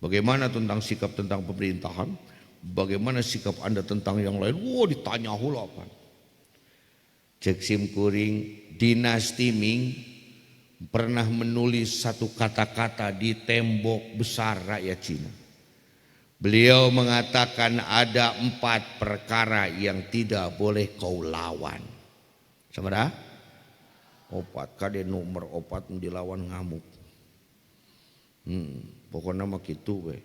Bagaimana tentang sikap tentang pemerintahan? Bagaimana sikap Anda tentang yang lain? Wah, ditanya heula pan. Cek sim kuring dinasti Ming pernah menulis satu kata-kata di tembok besar rakyat Cina. Beliau mengatakan ada 4 perkara yang tidak boleh kau lawan. Sabaraha? 4, kade nomor 4 dilawan ngamuk. Pokoknya mah kitu we.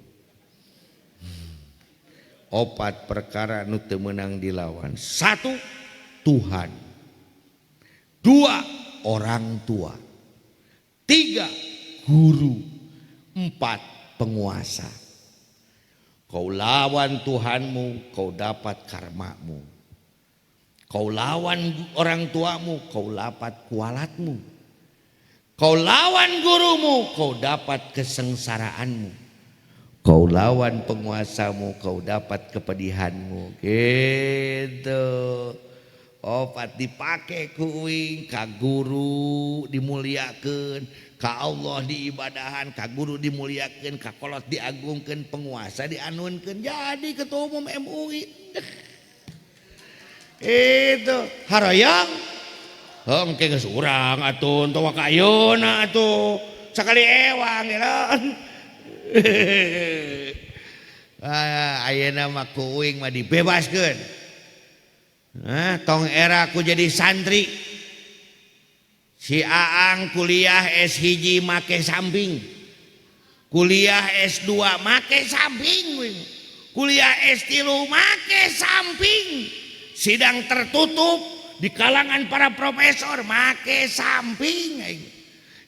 4 perkara nu teu meunang dilawan. 1, Tuhan. 2, orang tua. 3, guru. 4, penguasa. Kau lawan Tuhanmu, kau dapat karmamu. Kau lawan orang tuamu, kau dapat kualatmu. Kau lawan gurumu, kau dapat kesengsaraanmu. Kau lawan penguasamu, kau dapat kepedihanmu. Gitu. Opat dipake ku uing, ka guru dimuliakeun, ka Allah diibadahan, ka guru dimuliakeun, ka kolot diagungkeun, penguasa dianunkeun, jadi ketua umum MUI. Itu harayang. Heuh engke geus urang atuh tong ka ayeuna atuh. Sakali ewang ya. Ah, ayeuna mah ku uing mah dibebaskeun. Nah, tong era ku jadi santri. Si Aang kuliah S1 make samping. Kuliah S2 make samping. Kuliah S3 make samping. Sidang tertutup di kalangan para profesor make samping.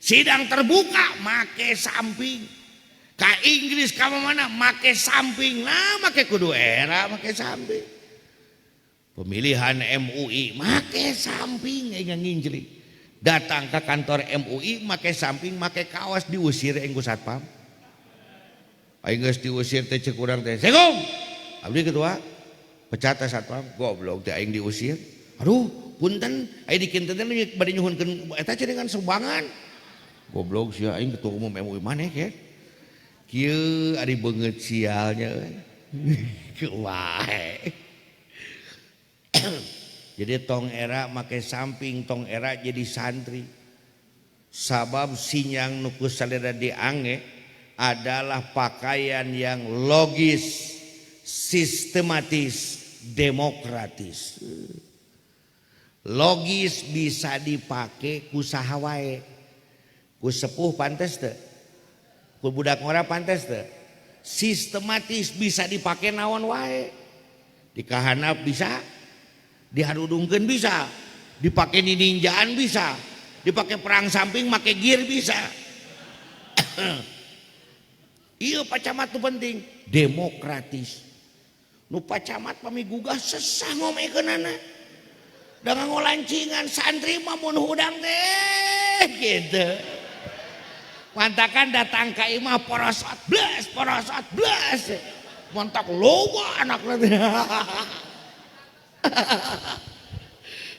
Sidang terbuka make samping. Ka Inggris ka mana make samping. Nah, make kudu era make samping. Pemilihan MUI make samping aing nginjli. Datang ke kantor MUI make samping, make kaos, diusir aing ku satpam. Aing geus diusir teh cek urang teh, "Segong, abdi ketua." Pecat teh satpam, goblok teh aing diusir. Aduh, punten, aing dikinten teh bade nyuhunkeun eta dengan sumbangan. Goblok sia aing ketua umum MUI maneh ke. Kieu ari beungeut sialnya euy. Kumaha. Jadi tong era make samping, tong era jadi santri. Sabab sinyang nu ku salira diangge adalah pakaian yang logis, sistematis, demokratis. Logis bisa dipakai ku saha wae. Ku sepuh pantes teu? Ku budak ngora pantes teu? Sistematis bisa dipakai naon wae. Dikahanap bisa, diharudungkeun bisa, dipakai di ninjaan bisa, dipakai perang samping make gear bisa. Iya Pak Camat tuh penting, demokratis. Nu Pak Camat pami gugah sesah ngomekeunana. Da nganggo lancingan santri mah mun hudang teh gitu. Mantakan datang ka imah porosot blas porosot blas. Montok loba anak nanti.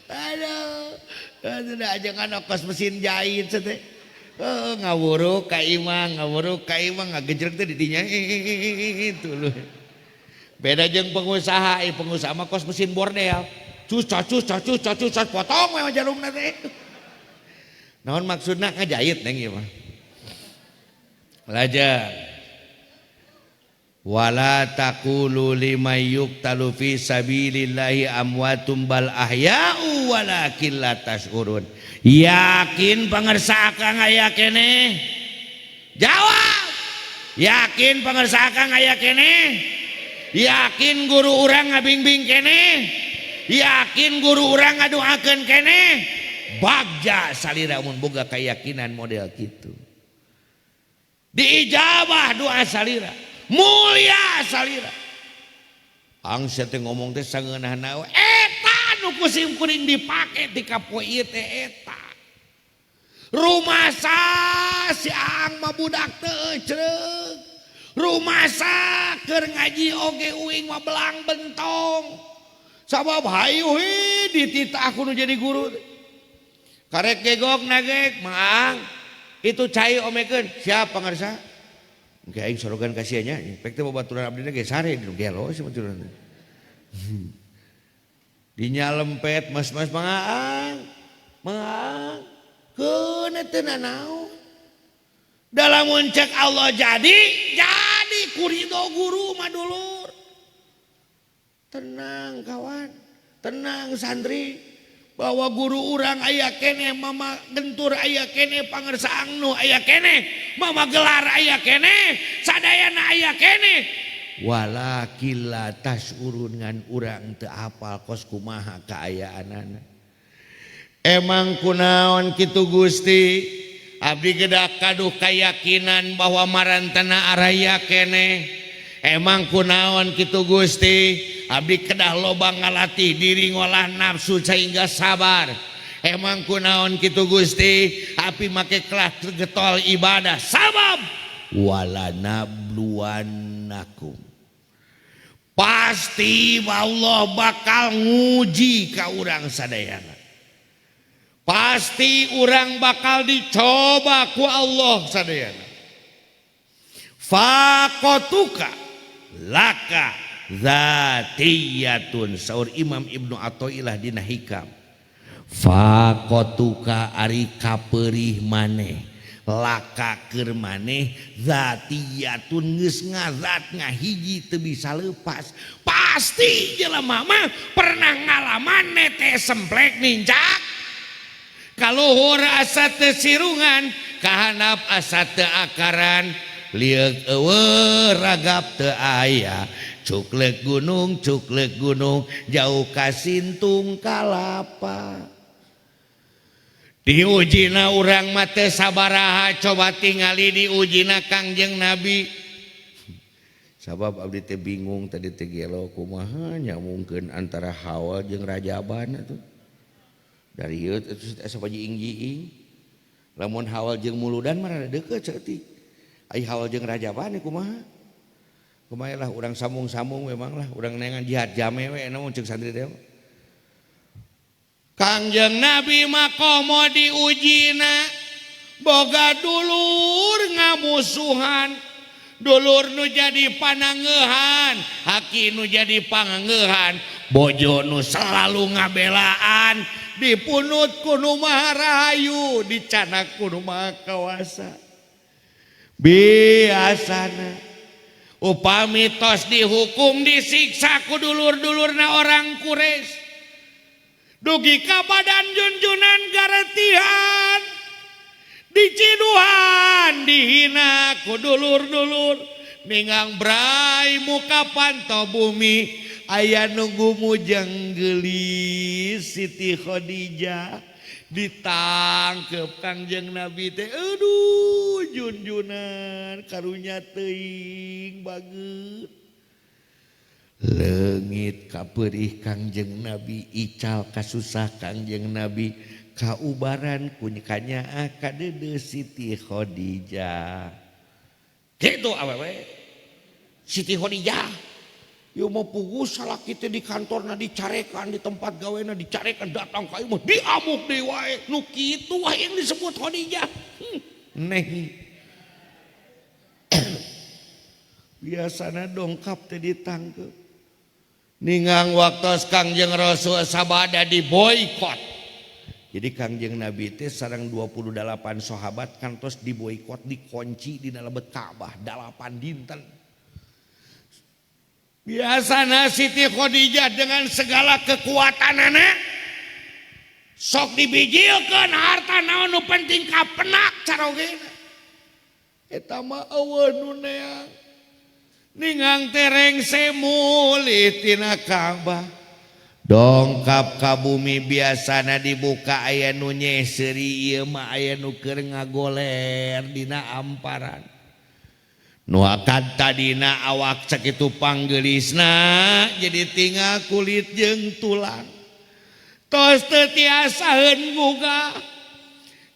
Aduh, aduh aja kan kos mesin jahit teh. Oh, ngawuruk ka imah, ngawuruk ka imah ngagejrek teh didinya itu lu. Beda jeung pengusaha, pengusaha mah kos mesin bordel. Cus cus cus cus cus potong we jarumna teh. Naon maksudna ngajahit neng ieu mah. Lajeng wala taqulu liman yuqtalu fi sabilillahi amwatum bal ahya'u walakin la tash'urun. Yakin pangersa akang aya keneh? Jawab. Yakin pangersa akang aya keneh? Yakin guru urang ngabingbing keneh? Yakin guru urang ngadoakeun keneh? Bagja salira mun boga keyakinan model kitu. Diijabah doa salira, mulia salira. Angsa teh ngomong teh sangeunahna we eta nu ku sim kuring dipake ti ka poe ieu teh eta. Rumasa si Aang mah budak teu ecreug. Rumasa keur ngaji oge uing mah belang bentong. Sabab hayu hi dititah ku nu jadi guru. Karek gegok nagek Mang itu cai omekeun siap pangarsa. Engke aing sorogan ka sia nya, pek teh babaturan abdi ge sare di gelo si baturan. Dinya lempet mas-mas Mang Mang keun teu nanaon. Dalam cek Allah jadi kurido guru mah dulur. Tenang kawan, tenang santri. Bahwa guru urang aya keneh, mama gentur aya keneh, pangersa angnu aya keneh, mama gelar aya keneh, sadayana aya keneh. Walakin la tash'urun ngan urang teu apal kos kumaha kaayaanana. Emang kunaon kitu Gusti? Abdi gedak kaduh keyakinan bahwa marantana araya keneh. Emang kunaon kitu Gusti? Abdi kedah loba ngalatih diri ngolah nafsu sehingga sabar. Emang kunaon kitu Gusti? Api make kelah getol ibadah sabab wala nabluwannakum. Pasti Allah bakal nguji ka urang sadayana. Pasti urang bakal dicoba ku Allah sadayana. Faqatuka laka Zatiyatun saur Imam Ibnu Athaillah dina Hikam. Faqatuka ari kapeurih maneh laka keur maneh zatiyatun geus ngazat ngahiji teu bisa lepas. Pasti jelema mah pernah ngalaman nete semplek nincak kaluhur asa teu sirungan kahanap asa teu akaran lieuk eueuh ragap teu aya cuklek gunung jauh ka sintung kalapa. Diujina urang mah teu sabaraha coba tingali diujina Kangjeng Nabi. Sabab abdi teh bingung tadi teh gelo kumaha nyambungkeun antara hawa jeung rajaban atuh. Dari ieu asa pajiing-jiing. Lamun hawal jeung muludan mah rada deukeut saeutik. Ai hawal jeung rajaban kumaha? Kumaha lah urang sambung-sambung memang lah urang neangan jihad jame we namun ceuk santri teh. Kangjeng Nabi mah komo diujina boga dulur ngamusuhan dulur nu jadi panangeuhan haki nu jadi pangangeuhan bojo nu selalu ngabelaan dipunut ku nu maha rahayu dicanak ku nu maha kawasa. Biasana upami tos dihukum disiksa ku dulur-dulurna orang Quraisy dugi ka badan junjunan garetihan diciduhan dihina ku dulur-dulur ningang brai muka panto bumi aya nunggu mujeng geulis Siti Khadijah ditangkep Kangjeng Nabi teh aduh junjunan karunya teuing bageut leungit kapeurih Kangjeng Nabi ical kasusah Kangjeng Nabi kaubaran kanyaah kadeudeuh Siti Khadijah. Kitu awewe Siti Khadijah ieu mah puguh salaki teh di kantorna dicarekan di tempat gawena dicarekan datang ka ieu mah diamuk deui wae nu kitu wae yang disebut Khadijah. Neh biasana dongkap teh ditangkep ningang waktos Kangjeng Rasul sabada diboikot. Jadi Kangjeng Nabi teh sareng 28 sahabat kantos diboikot dikunci di lebet Ka'bah 8 dinten. Biasana Siti Khadijah dengan segala kekuatanana sok dibijilkeun harta naon nu penting kapenak carogena. Eta mah eueuh nu neang. Ningang tereng semuli tina Ka'bah dongkap ka bumi biasana dibuka aya nu nyeseuri ieu mah aya nu keur ngagoler dina amparan nu akad tadina awak sakitu panggeulisna jadi tinggal kulit jeung tulang tos teu tiasaeun gugah.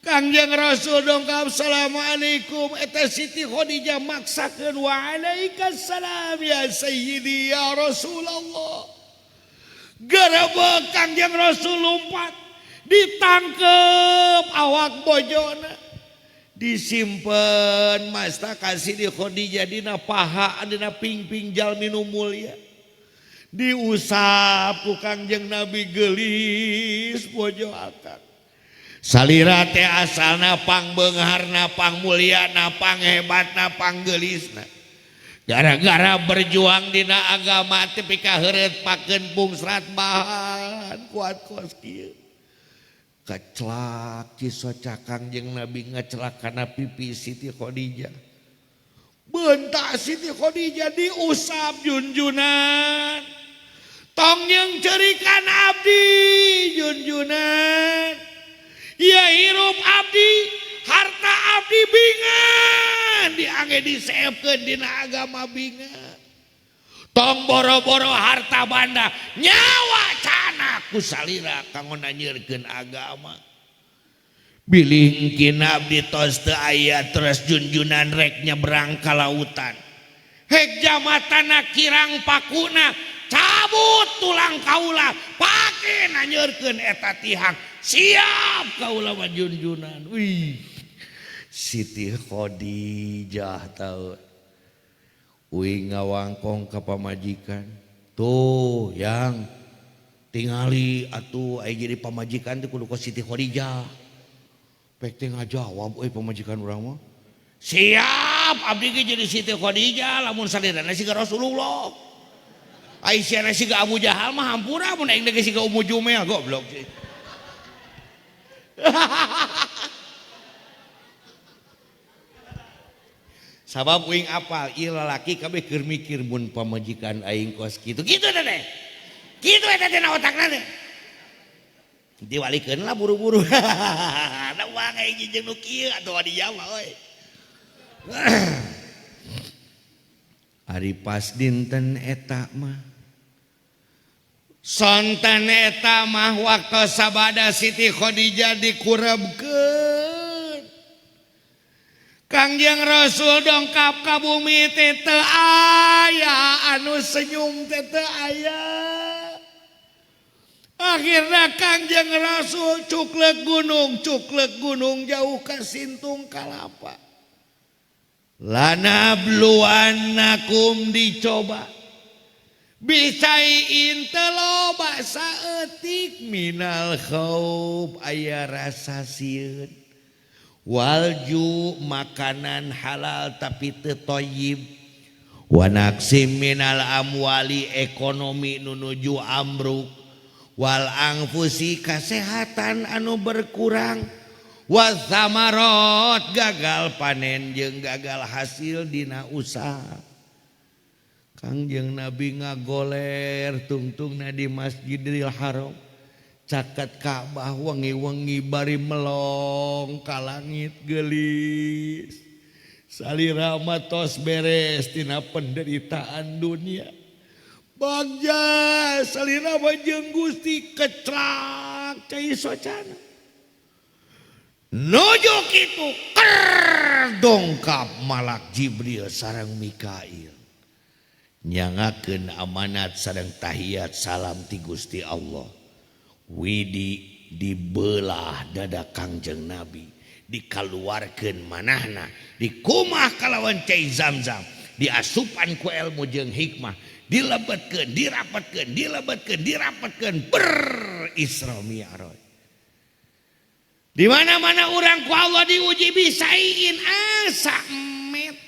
Kangjeng Rasul dongkap assalamualaikum eta Siti Khadijah maksakeun waalaikumsalam ya sayyidi ya Rasulullah. Gerebek Kangjeng Rasul lompat ditangkep awak bojona disimpen masta ka Siti Khadijah dina paha dina pingping jalmi nu mulia diusap ku Kangjeng Nabi geulis bojo akang. Salira teh asalna pangbeungharna pangmulyana panghebatna panggeulisna gara-gara berjuang dina agama teh pikaheureut pakeun pungsrat bahan kuat kos kieu kecelak cisoca Kangjeng Nabi ngecelak kana pipi Siti Khadijah bentak Siti Khadijah diusap junjunan tong jeung ceurikan abdi junjunan ya hirup abdi harta abdi bingan diangge diseepkeun dina agama bingan tong boro-boro harta banda nyawa cana ku salira kanggo nanyeurkeun agama bilih engkin abdi tos teu aya terus junjunan rek nyebrang ka lautan hek jamatana kirang pakuna cabut tulang kaula pake nanyeurkeun eta tihang siap kaula mah junjunan. Wih Siti Khadijah tahu uing ngawangkong ka pamajikan. Tuh yang tingali atuh aya jadi pamajikan teh kudu ka Siti Khadijah. Pek teh ngajawab euy pamajikan urang mah. Siap abdi ge jadi Siti Khadijah lamun salirana siga Rasulullah. Aisyah siga Abu Jahal mah hampura mun aing ge siga Ummu Jumel goblok. Sabab uing apal ieu lalaki kabeh keur mikir mun pamajikan aing kos kitu. Kitu teh teh. Kitu eta teh na otakna teh. Diwalikeun lah buru-buru. Da uang aing jeung nu kieu atuh di Jawa euy. Ari pas dinten eta mah sonten eta mah waktu sabada Siti Khadijah dikurebkeun. Kangjeng Rasul dongkap ka bumi teh teu aya anu senyum teh teu aya. Akhirna Kangjeng Rasul cuklek gunung jauh ka Sintung Kalapa. Lanabluwannakum dicoba. Bisaiin teu loba saeutik minal khauf aya rasa sieun. Walju makanan halal tapi teu thayyib. Wa naqsim minal amwali ekonomi nu nuju ambruk. Wal angfusi kasehatan anu berkurang. Wasamarot gagal panen jeung gagal hasil dina usaha. Kangjeng Nabi ngagoler tungtungna di Masjidil Haram. Caket Ka'bah wengi-wengi bari melong ka langit geulis. Salira mah tos beres tina penderitaan dunia. Bagja salira mah jeung Gusti keclak cai socana. Nuju kitu ker dongkap malak Jibril sareng Mikail. Nyangakeun amanat sareng tahiyat salam ti Gusti Allah. Widi dibelah dada Kangjeng Nabi, dikaluarkeun manahna, dikumah kalawan cai Zamzam, diasupan ku ilmu jeung hikmah, dilebetkeun, dirapetkeun, dilebetkeun, dirapetkeun ber Isra Mi'raj. Di mana-mana urang ku Allah diuji bisaiin asa met.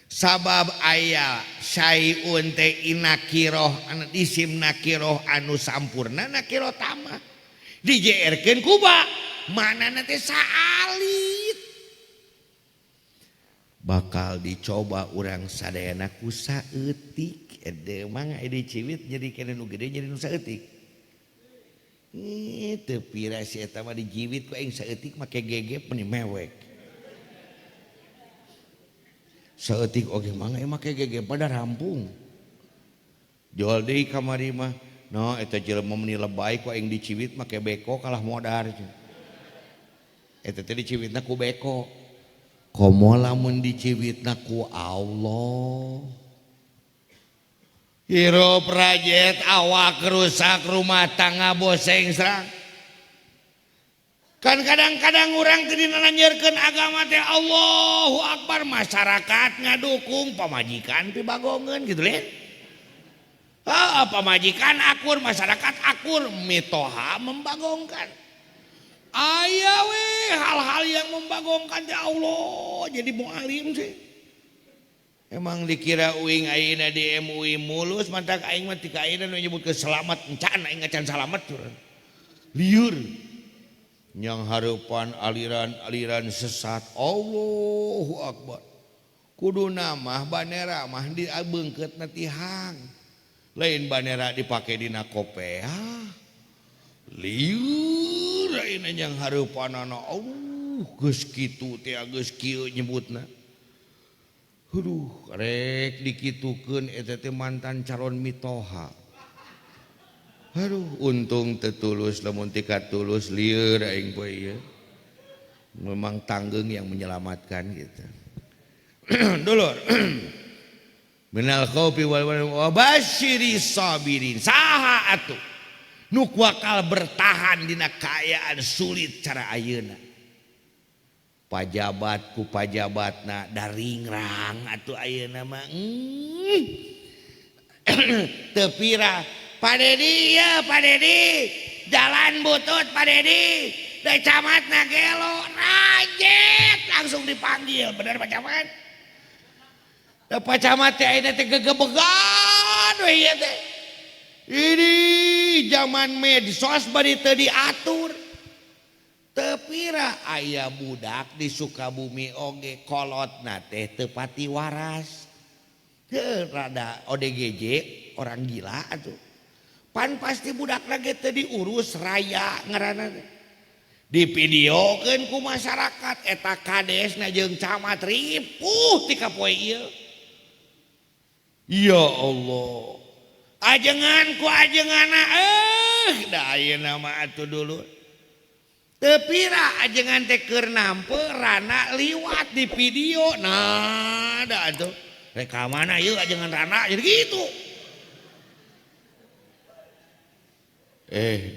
Sabab aya syai'un teh inakiroh anu isim nakiroh anu sampurna nakiroh tamah. Dijeerkeun ku ba manana teh saalit. Bakal dicoba urang sadayana ku saeutik. Ede mangga diciwit jadi kene nu gede jadi nu saeutik. Teu pira si eta mah dijiwit ku aing saeutik make gegep meni mewek. Saeutik oge mangga make gegep pada rampung. Jual deui kamari mah. No eta jelema meni lebay ku aing diciwit make beko kalah modar. Eta teh diciwitna ku beko. Komo lamun diciwitna ku Allah. Hirup rajet awak rusak rumah tangga boseng serang. Kan kadang-kadang orang teu dinanyeurkeun agama teh Allahu Akbar masyarakat ngadukung pamajikan pibagongeun gitu lin. Heeh pamajikan akur masyarakat akur mitoha membagongkan. Aya we hal-hal yang membagongkan teh Allah jadi mualim sih. Emang dikira uing ayeuna di MUI mulus mantak aing mah tika ayeuna nu nyebutkeun selamat encan aing ngacan salamet liur yang hareupan aliran-aliran sesat Allahu Akbar kuduna mah bandera mah dibeungkeutna tihang lain bandera dipake dina kopea liur ayeuna yang hareupanana Allah geus kitu teh geus kieu nyebutna. Aduh, rek dikitukeun eta teh mantan calon mitoha. Aduh, untung teu tulus lamun teu katulus lieur aing poe ieu. Memang tanggeung yang menyelamatkan gitu. Dulur. Minal khaufi wal wa basyiri sabirin. Saha atuh nu bakal bertahan dina kaayaan sulit cara ayeuna. Pajabat ku pajabatna daringrang atuh ayeuna mah. Teu pira Pak Dedi ya, Pak Dedi jalan butut Pak Dedi da camatna gelo rajet langsung dipanggil bener Pak Camat. Da Pak Camat teh ayeuna teh gegebegan we ieu teh. Ini zaman medsos bari teu diatur. Teu pira aya budak di Sukabumi oge kolotna teh teu pati waras. Heuh rada ODGJ orang gila atuh. Pan pasti budakna ge teu diurus raya ngaranna teh. Divideokeun ku masyarakat eta kadesna jeung camat ripuh ti ka poe ieu. Ya Allah. Ajengan ku ajenganna da ayeuna mah atuh dulur. Teu pira ajengan teh keur nampe rana liwat di video. Nah da atuh. Rek ka mana ieu ajengan rana jadi gitu.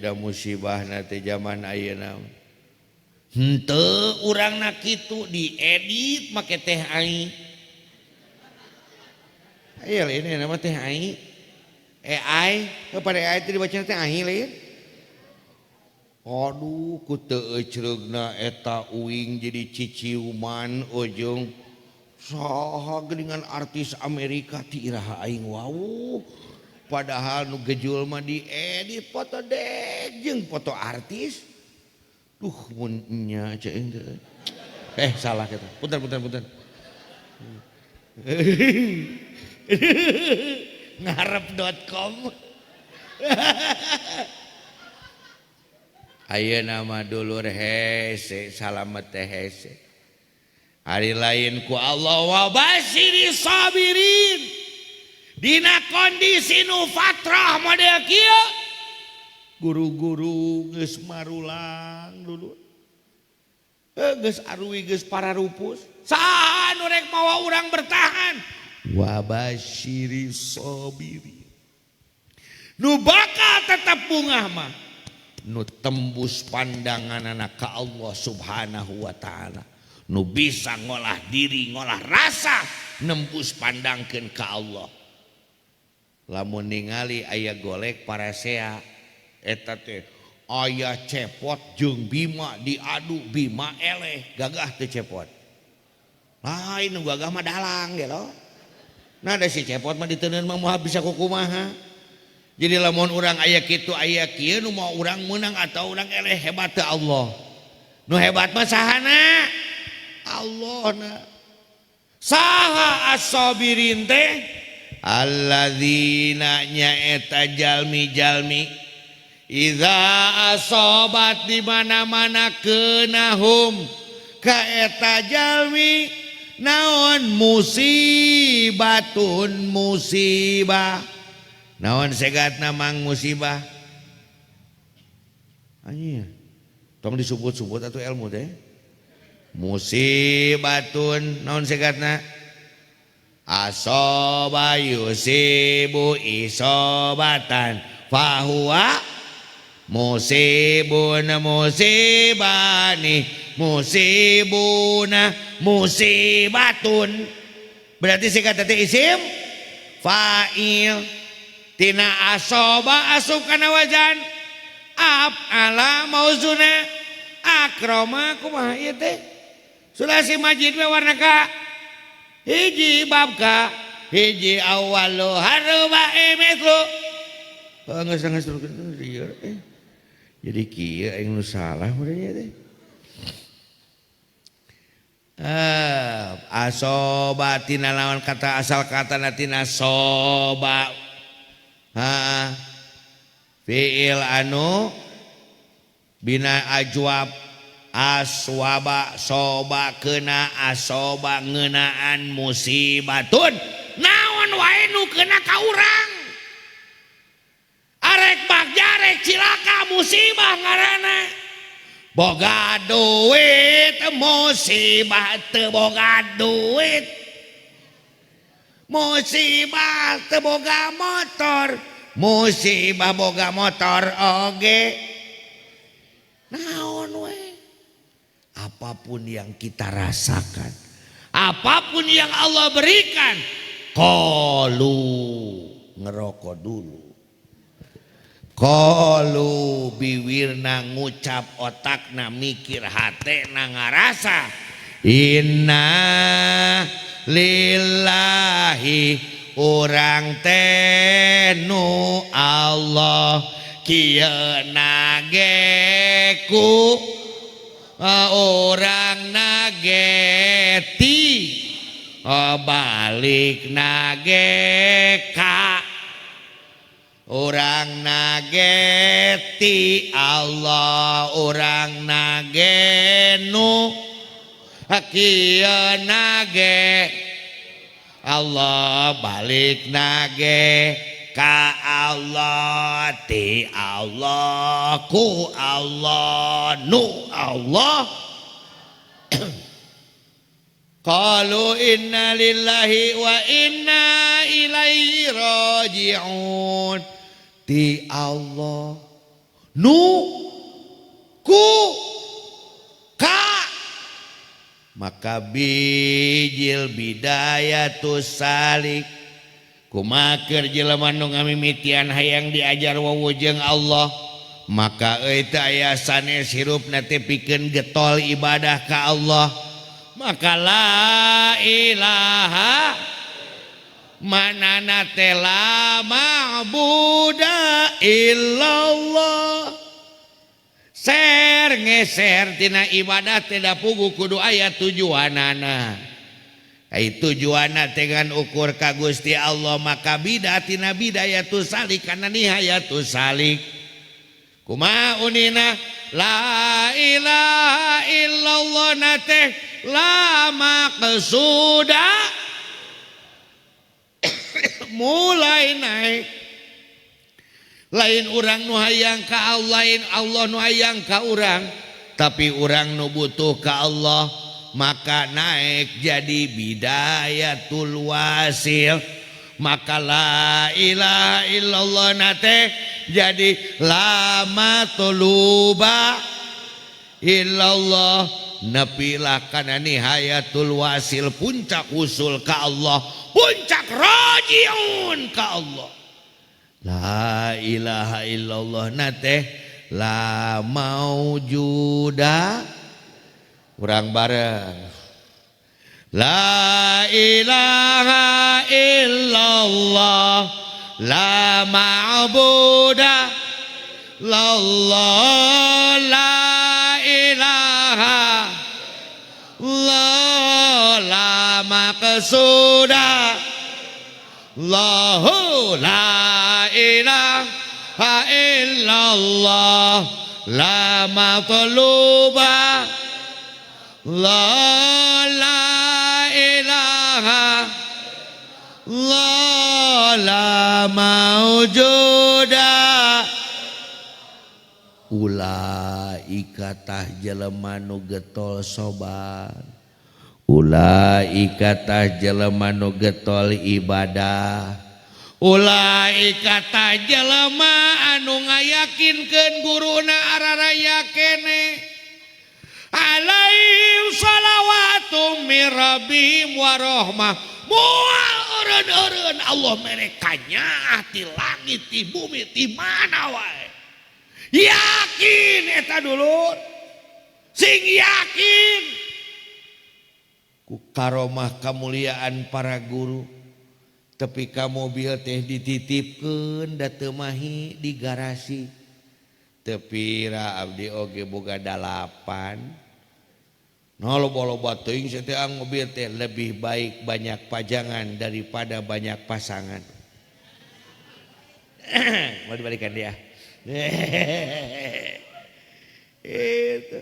Da musibahna teh zaman ayeuna. Henteu urangna kitu diedit make teh ai. Ayo ini nama teh ai. AI, kepada AI itu dibaca teh ai lain. Aduh, ku teu ecreugna eta uing jadi ciciuman ujung. Saha geuningan artis Amerika ti iraha aing wawuh. Padahal nu gejul mah diedit foto dek jeung foto artis. Duh mun nya ceuing teh. Salah kita. Punten punten punten. Ngarep.com. Ayeuna mah dulur hese salamet teh hese. Hari lain ku Allah wa basyiri sabirin. Dina kondisi nu fatrah model kieu. Guru-guru geus marulang dulur. Geus arui geus pararupus. Saha nu rek mawa urang bertahan? Wa basyiri sabirin. Nu bakal tetap bungah mah nu tembus pandanganana ka Allah Subhanahu wa taala. Nu bisa ngolah diri, ngolah rasa, nembus pandangkeun ka Allah. Lamun ningali aya golek parasea eta teh aya cepot jeung Bima diadu Bima eleh gagah teu cepot. Lain nu gagah mah dalang ge lo. Nah da si cepot mah diteundeun mah moal bisa kukumaha. Jadi lamun urang aya kitu aya kieu nu mau urang meunang atau urang eleh hebat teu Allah. Nu hebat mah sahana? Allah na. Saha as-sabirin teh? Alladzina nyaeta jalmi-jalmi idza asobat di mana-mana keunahum ka eta jalmi naon musibatun musibah. Naon segatna mang musibah? Anjir. Tong disebut-sebut atuh ilmu teh. Musibatun naon segatna? Asoba yusibu isobatan fahuwa musibun musibani musibuna musibatun. Berarti segat teh isim fa'il tina asoba asup kana wazan af'ala mauzuna akroma kumaha ieu teh sulasi majid we warna ka hiji bab ka hiji awalu haruba mithlu geus geus jadi kieu aing nu salah meureun teh asoba tina lawan kata asal kata tina soba ha fiil anu bina ajwab aswaba soba kena asoba ngeunaan musibatun naon wae nu keuna ka urang arek bagja arek cilaka musibah ngaranna boga duit musibah teu boga duit musibah teu boga motor musibah boga motor oge naon we. Apapun yang kita rasakan, apapun yang Allah berikan, qalu Ngerokok dulu. Qalu biwirna ngucap, otakna mikir, hatena ngarasa, inna lillahi, urang teh nu Allah, kieu nage ku urang nage ti, balik nage ka urang nage ti Allah, urang nage nu kieu nage Allah, balik nage ka Allah, ti Allah, ku Allah, nu Allah. Qalu inna lillahi wa inna ilaihi raji'un. Ti Allah, nu, ku, ka. Maka bijil bidayatus salik. Kumaha keur jelema nu ngamimitian hayang diajar wawuh jeung Allah, maka euy teu aya sanes hirupna teh pikeun getol ibadah ka Allah. Maka la ilaha manana teh la ma'buda illallah. Ser ngeser tina ibadah teh da puguh kudu aya tujuanana. Ai tujuanna teh ngan ukur ka Gusti Allah, maka bidah tina bidayatus salik kana nihayatus salik. Kumaha unina la ilaha illallah na teh la maqsuda, mulai naik. Lain urang nu hayang ka Allah, lain Allah nu hayang ka urang, tapi urang nu butuh ka Allah, maka naik jadi bidayatul wasil. Maka la ilaha illallah na teh jadi la matluba illallah, nepilah kana nihayatul wasil, puncak usul ka Allah, puncak rajiun ka Allah. La ilaha illallah na teh la maujuda. Urang bareng. La ilaha illallah la ma'buda illallah, la ilaha la la maqsuda Allahu, la ilaha illallah la matluba la la ilaha la la maujuda. Ulaika tah jelema nu getol sobar, ulaika tah jelema nu getol ibadah, ulaika tah jelema anu ngayakinkeun guruna araraya kene. Alaihim salawatu mir rabbihim wa rahmah. Moal eureun-eureun Allah mere kanyaah ti langit, ti bumi, ti mana wae. Yakin eta dulur, sing yakin ku karomah kamuliaan para guru. Tepi ka mobil teh dititipkeun da teu mahi di garasi. Tepira abdi oge boga 8. Nah, loba-loba teuing sateang mobil teh, lebih baik banyak pajangan daripada banyak pasangan. Mau dibalikan dia. Itu.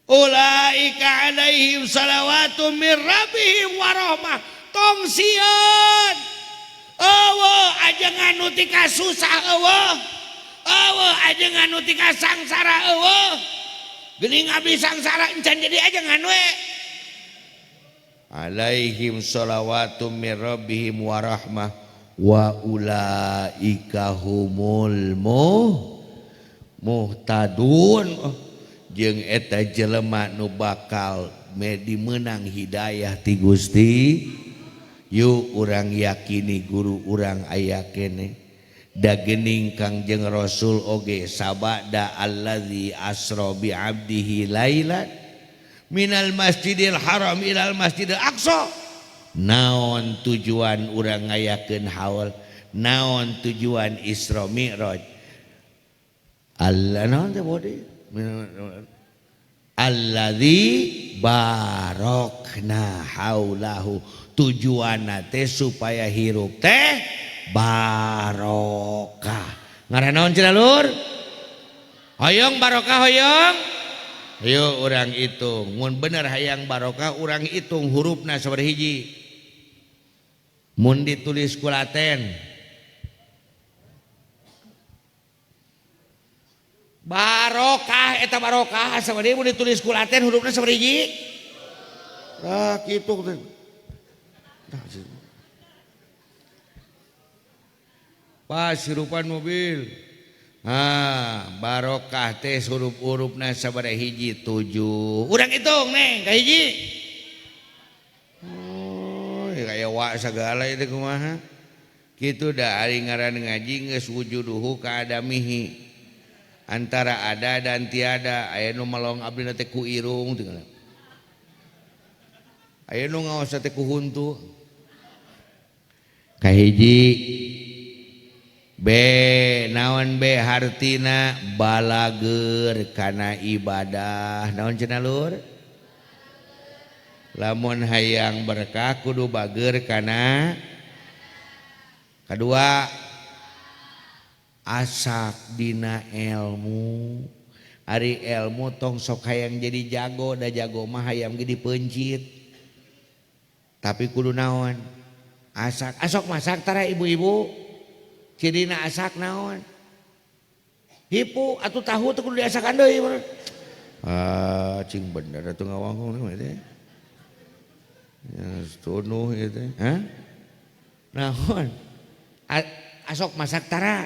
Ulaika alaihim salawatu mir rabbihim wa rahmah. Tong sieun. Eueuh ajengan nu tika susah eueuh. Eueuh ajengan nu tika sangsara eueuh. Geuning abdi sangsara encan jadi ajengan we. Alaihim salawatu mir rabbihim wa rahmah wa ulaika humul muhtadun. Jeung eta jelema nu bakal dimenang hidayah ti Gusti. Yuk urang yakini guru urang aya keneh. Da geuning Kangjeng Rasul oge sabada allazi asra bi abdihi lailan minal masjidil haram ilal masjidil aqsa. Naon tujuan urang ngayakeun haul? Naon tujuan Isra Mi'raj? Allah naon teh bodi? Allazi barokna haulahu. Tujuanna teh supaya hirup teh barokah. Ngaran naon cenah lur? Hoyong barokah hoyong? Ayo urang hitung. Mun bener hayang barokah urang hitung hurufna sabaraha hiji. Mun ditulis ku Latin barokah eta barokah sabaraha mun ditulis ku Latin hurufna sabaraha hiji? Tah kitu teh. Pas hirupan mobil. Ah, barokah teh huruf-hurufna sabaraha hiji? 7. Urang hitung neng ka hiji. Oh, kaya wa sagala itu kumaha. Kitu da ari ngaran ngaji geus wujuduhu ka adamihi. Antara ada dan tiada, aya nu melong abdi teh ku irung tinggal. Aya nu ngaos teh ku huntu. Kahiji B naon B hartina balager kana ibadah. Naon cenah lur? Lamun hayang berkah kudu bager kana. Kadua asak dina ilmu. Ari ilmu tong sok hayang jadi jago, da jago mah hayang ge dipeuncit. Tapi kudu naon? Asak. Asok masak tara ibu-ibu. Cirina asak naon? Hipu atuh tahu teh kudu diasakan deui. Ah, cing bener atuh ngawangkong mah teh. Ya tunuh ieu teh. Hah? Naon? Asok masak tara.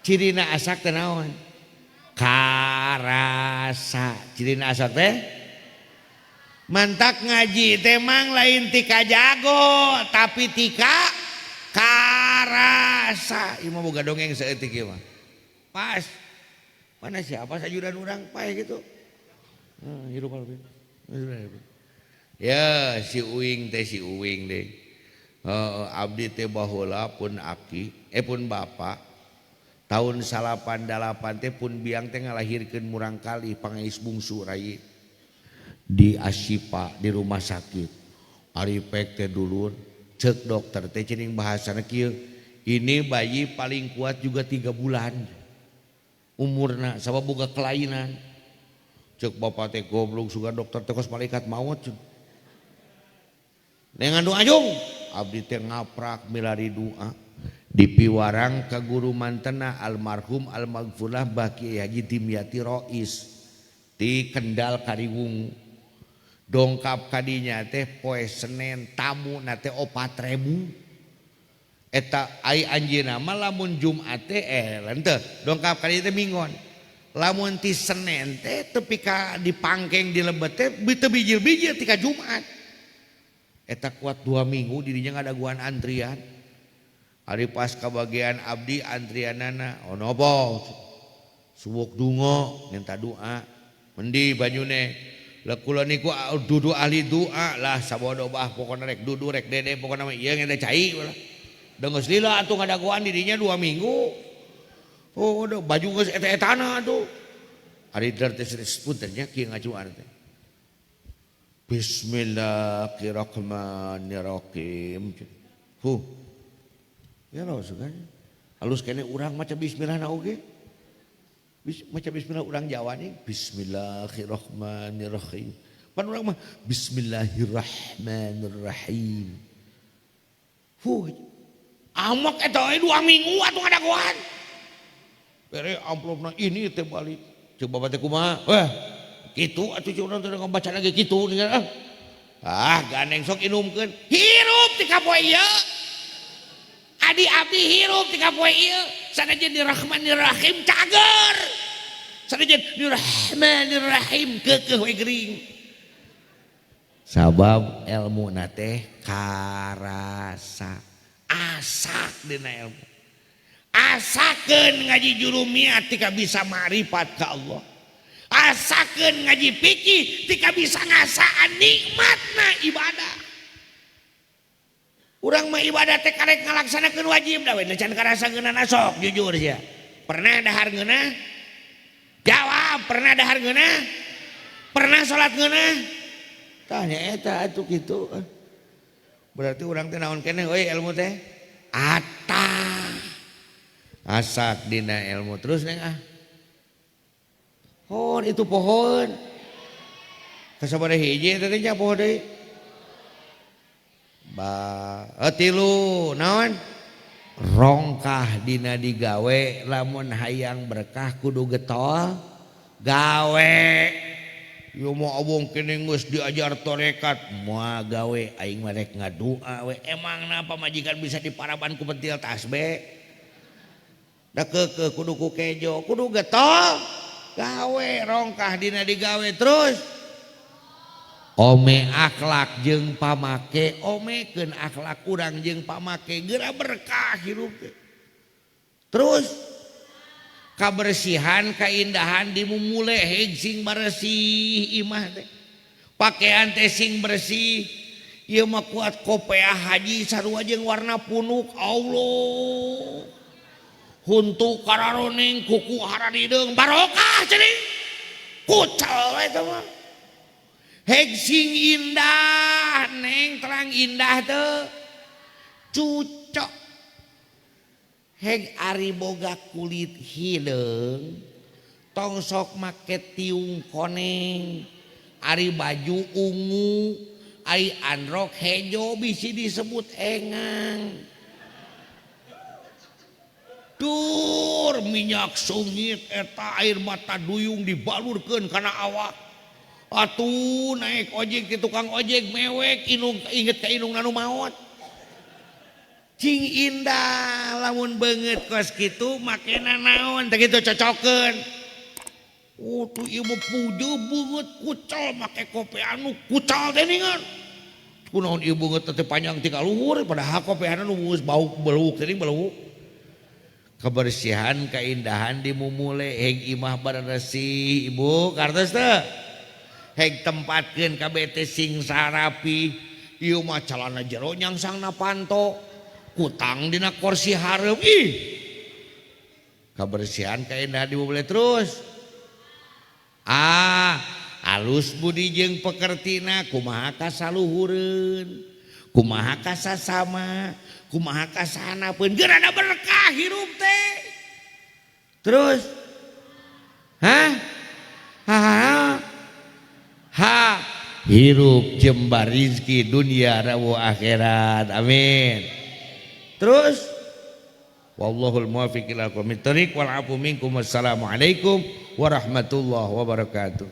Cirina asak teh naon? Karasa. Cirina asak teh mantak ngaji teh mang lain tika jago tapi tika karasa. Ieu mah boga dongeng saeutik ieu mah. Pas. Mana siapa sajudan urang pae gitu. Hirup alvin. Ya si uing teh si uing deh. Abdi teh baheula pun aki, pun bapak. Tahun 88 teh pun biang teh ngalahirkeun murang kali pangais bungsu rai di Asyifa di rumah sakit. Ari pek teh dulur cek dokter teh cening bahasana kieu, ini bayi paling kuat juga 3 bulan umurna sabab boga kelainan. Cek bapak teh goblok sugan dokter teh kos malaikat maut. Dengan doa jung abdi teh ngaprak milari doa dipiwarang ka guru mantena almarhum almaghfurlah Baki Haji Dimyati Rois di Kendal Kariwungu. Dongkap kadinya teh poe Senin tamu na teh 4.000. Eta ai anjeunna mah lamun Jumat teh henteu dongkap kadinya teh minggon. Lamun ti Senin teh tepi ka dipangkeng di lebet teh teu bijil-bijil ti ka Jumat. Eta kuat 2 minggu dirinya ngadaguan antrian. Ari pas kabagian abdi antrianana oh nopo suwuk dungo minta doa mendi banyune lah kula niku dudu ahli doa lah sabodo bah pokona rek dudu rek dede pokona mah ieu ngede cai lah da geus lila atuh ngadaguan dirinya 2 minggu. Oh baju geus eta-etana atuh. Ari der teh punten nya kieu ngacuan teh. Bismillahirrahmanirrahim. Huh. Ya lo suganya. Halus kene urang maca bismillah na oge. Maca bismillah urang Jawa nih bismillahirrahmanirrahim. Pan urang mah bismillahirrahmanirrahim. Huh. Amok eta euy 2 minggu atuh ngadagoan. Bere amplopna ini teh balik. Cek bapak teh kumaha? Wah, kitu atuh cek urang teh ngabaca lagi kitu ah. Ah, gandeng sok inumkeun. Hirup ti ka poe ieu. Adi abdi hirup ti ka poe ieu. Sanajan dirahmanirrahim cager. Sanajan dirahmanirrahim keukeuh we gering. Sabab ilmu teh karasa asak dina ilmu. Asakeun ngaji jurumiyah tika bisa ma'rifat ka Allah. Asakeun ngaji fikih tika bisa ngasaan nikmatna ibadah. Urang mah ibadah teh karek ngalaksanakeun wajib da we can karasa ngeunah sok jujur sia. Pernah dahar ngeunah? Jawab, pernah dahar ngeunah? Pernah salat ngeunah? Tanya eta atuh kitu. Berarti urang teh naon keneh euy ilmu teh? Atah. Asak dina ilmu terus neng ah. Hon itu pohon. Kasabaraha hiji eta teh nya poho deui. Ba tilu naon? Rongkah dina digawe lamun hayang berkah kudu getol gawe. Ieu mah abong kene geus diajar tarekat moal gawe aing mah rek ngadua we. Emangna pamajikan bisa diparaban ku pentil tasbih? Da keukeuh kudu ku kejo, kudu getol gawe rongkah dina digawe terus. Ome akhlak jeung pamake, omekeun akhlak urang jeung pamake geura berkah hirup teh. Terus kabersihan kaindahan dimumule heg sing bersih imah teh. Pakaian teh sing bersih. Ieu mah kuat kopeah haji sarua jeung warna punuk Allah. Huntu kararoning kuku hararideung barokah cenah. Kucal eta mah. Heg sing indah neng terang indah teu. Cucok. Heg ari boga kulit hideung tong sok make tiung koneng. Ari baju ungu, ari androk hejo bisi disebut engang. Tur minyak sungit eta air mata duyung dibalurkeun kana awak. Atuh naik ojek di tukang ojek mewek inung inget ka inung nu maot. Cing indah lamun beungeut kos kitu makena naon teh kitu cocokeun. Tuh ieu mah pujeuh beungeut kucal make kopean nu kucal teh ningan. Kunaon ieu beungeut teh panjang ti ka luhur padahal kopeanna nu geus bau beluk teh beluk. Kebersihan keindahan dimumule heg imah beresih ibu kartos teh. Heg tempatkeun kabeh teh sing sarapi. Ieu mah calana jero nyangsangna panto. Kutang dina kursi hareup ih. Kebersihan keindahan dimumule terus. Ah, alus budi jeung pekertina kumaha kasaluhureun, kumaha kasasama, kumaha kasanapeun geura da berkah hirup teh. Terus hah? Ha ha. Hirup jembar rizki dunia rawu akhirat. Amin. Terus wallahul muwaffiq ila aqwamit thoriq wal afu minkum. Wassalamualaikum warahmatullahi wabarakatuh.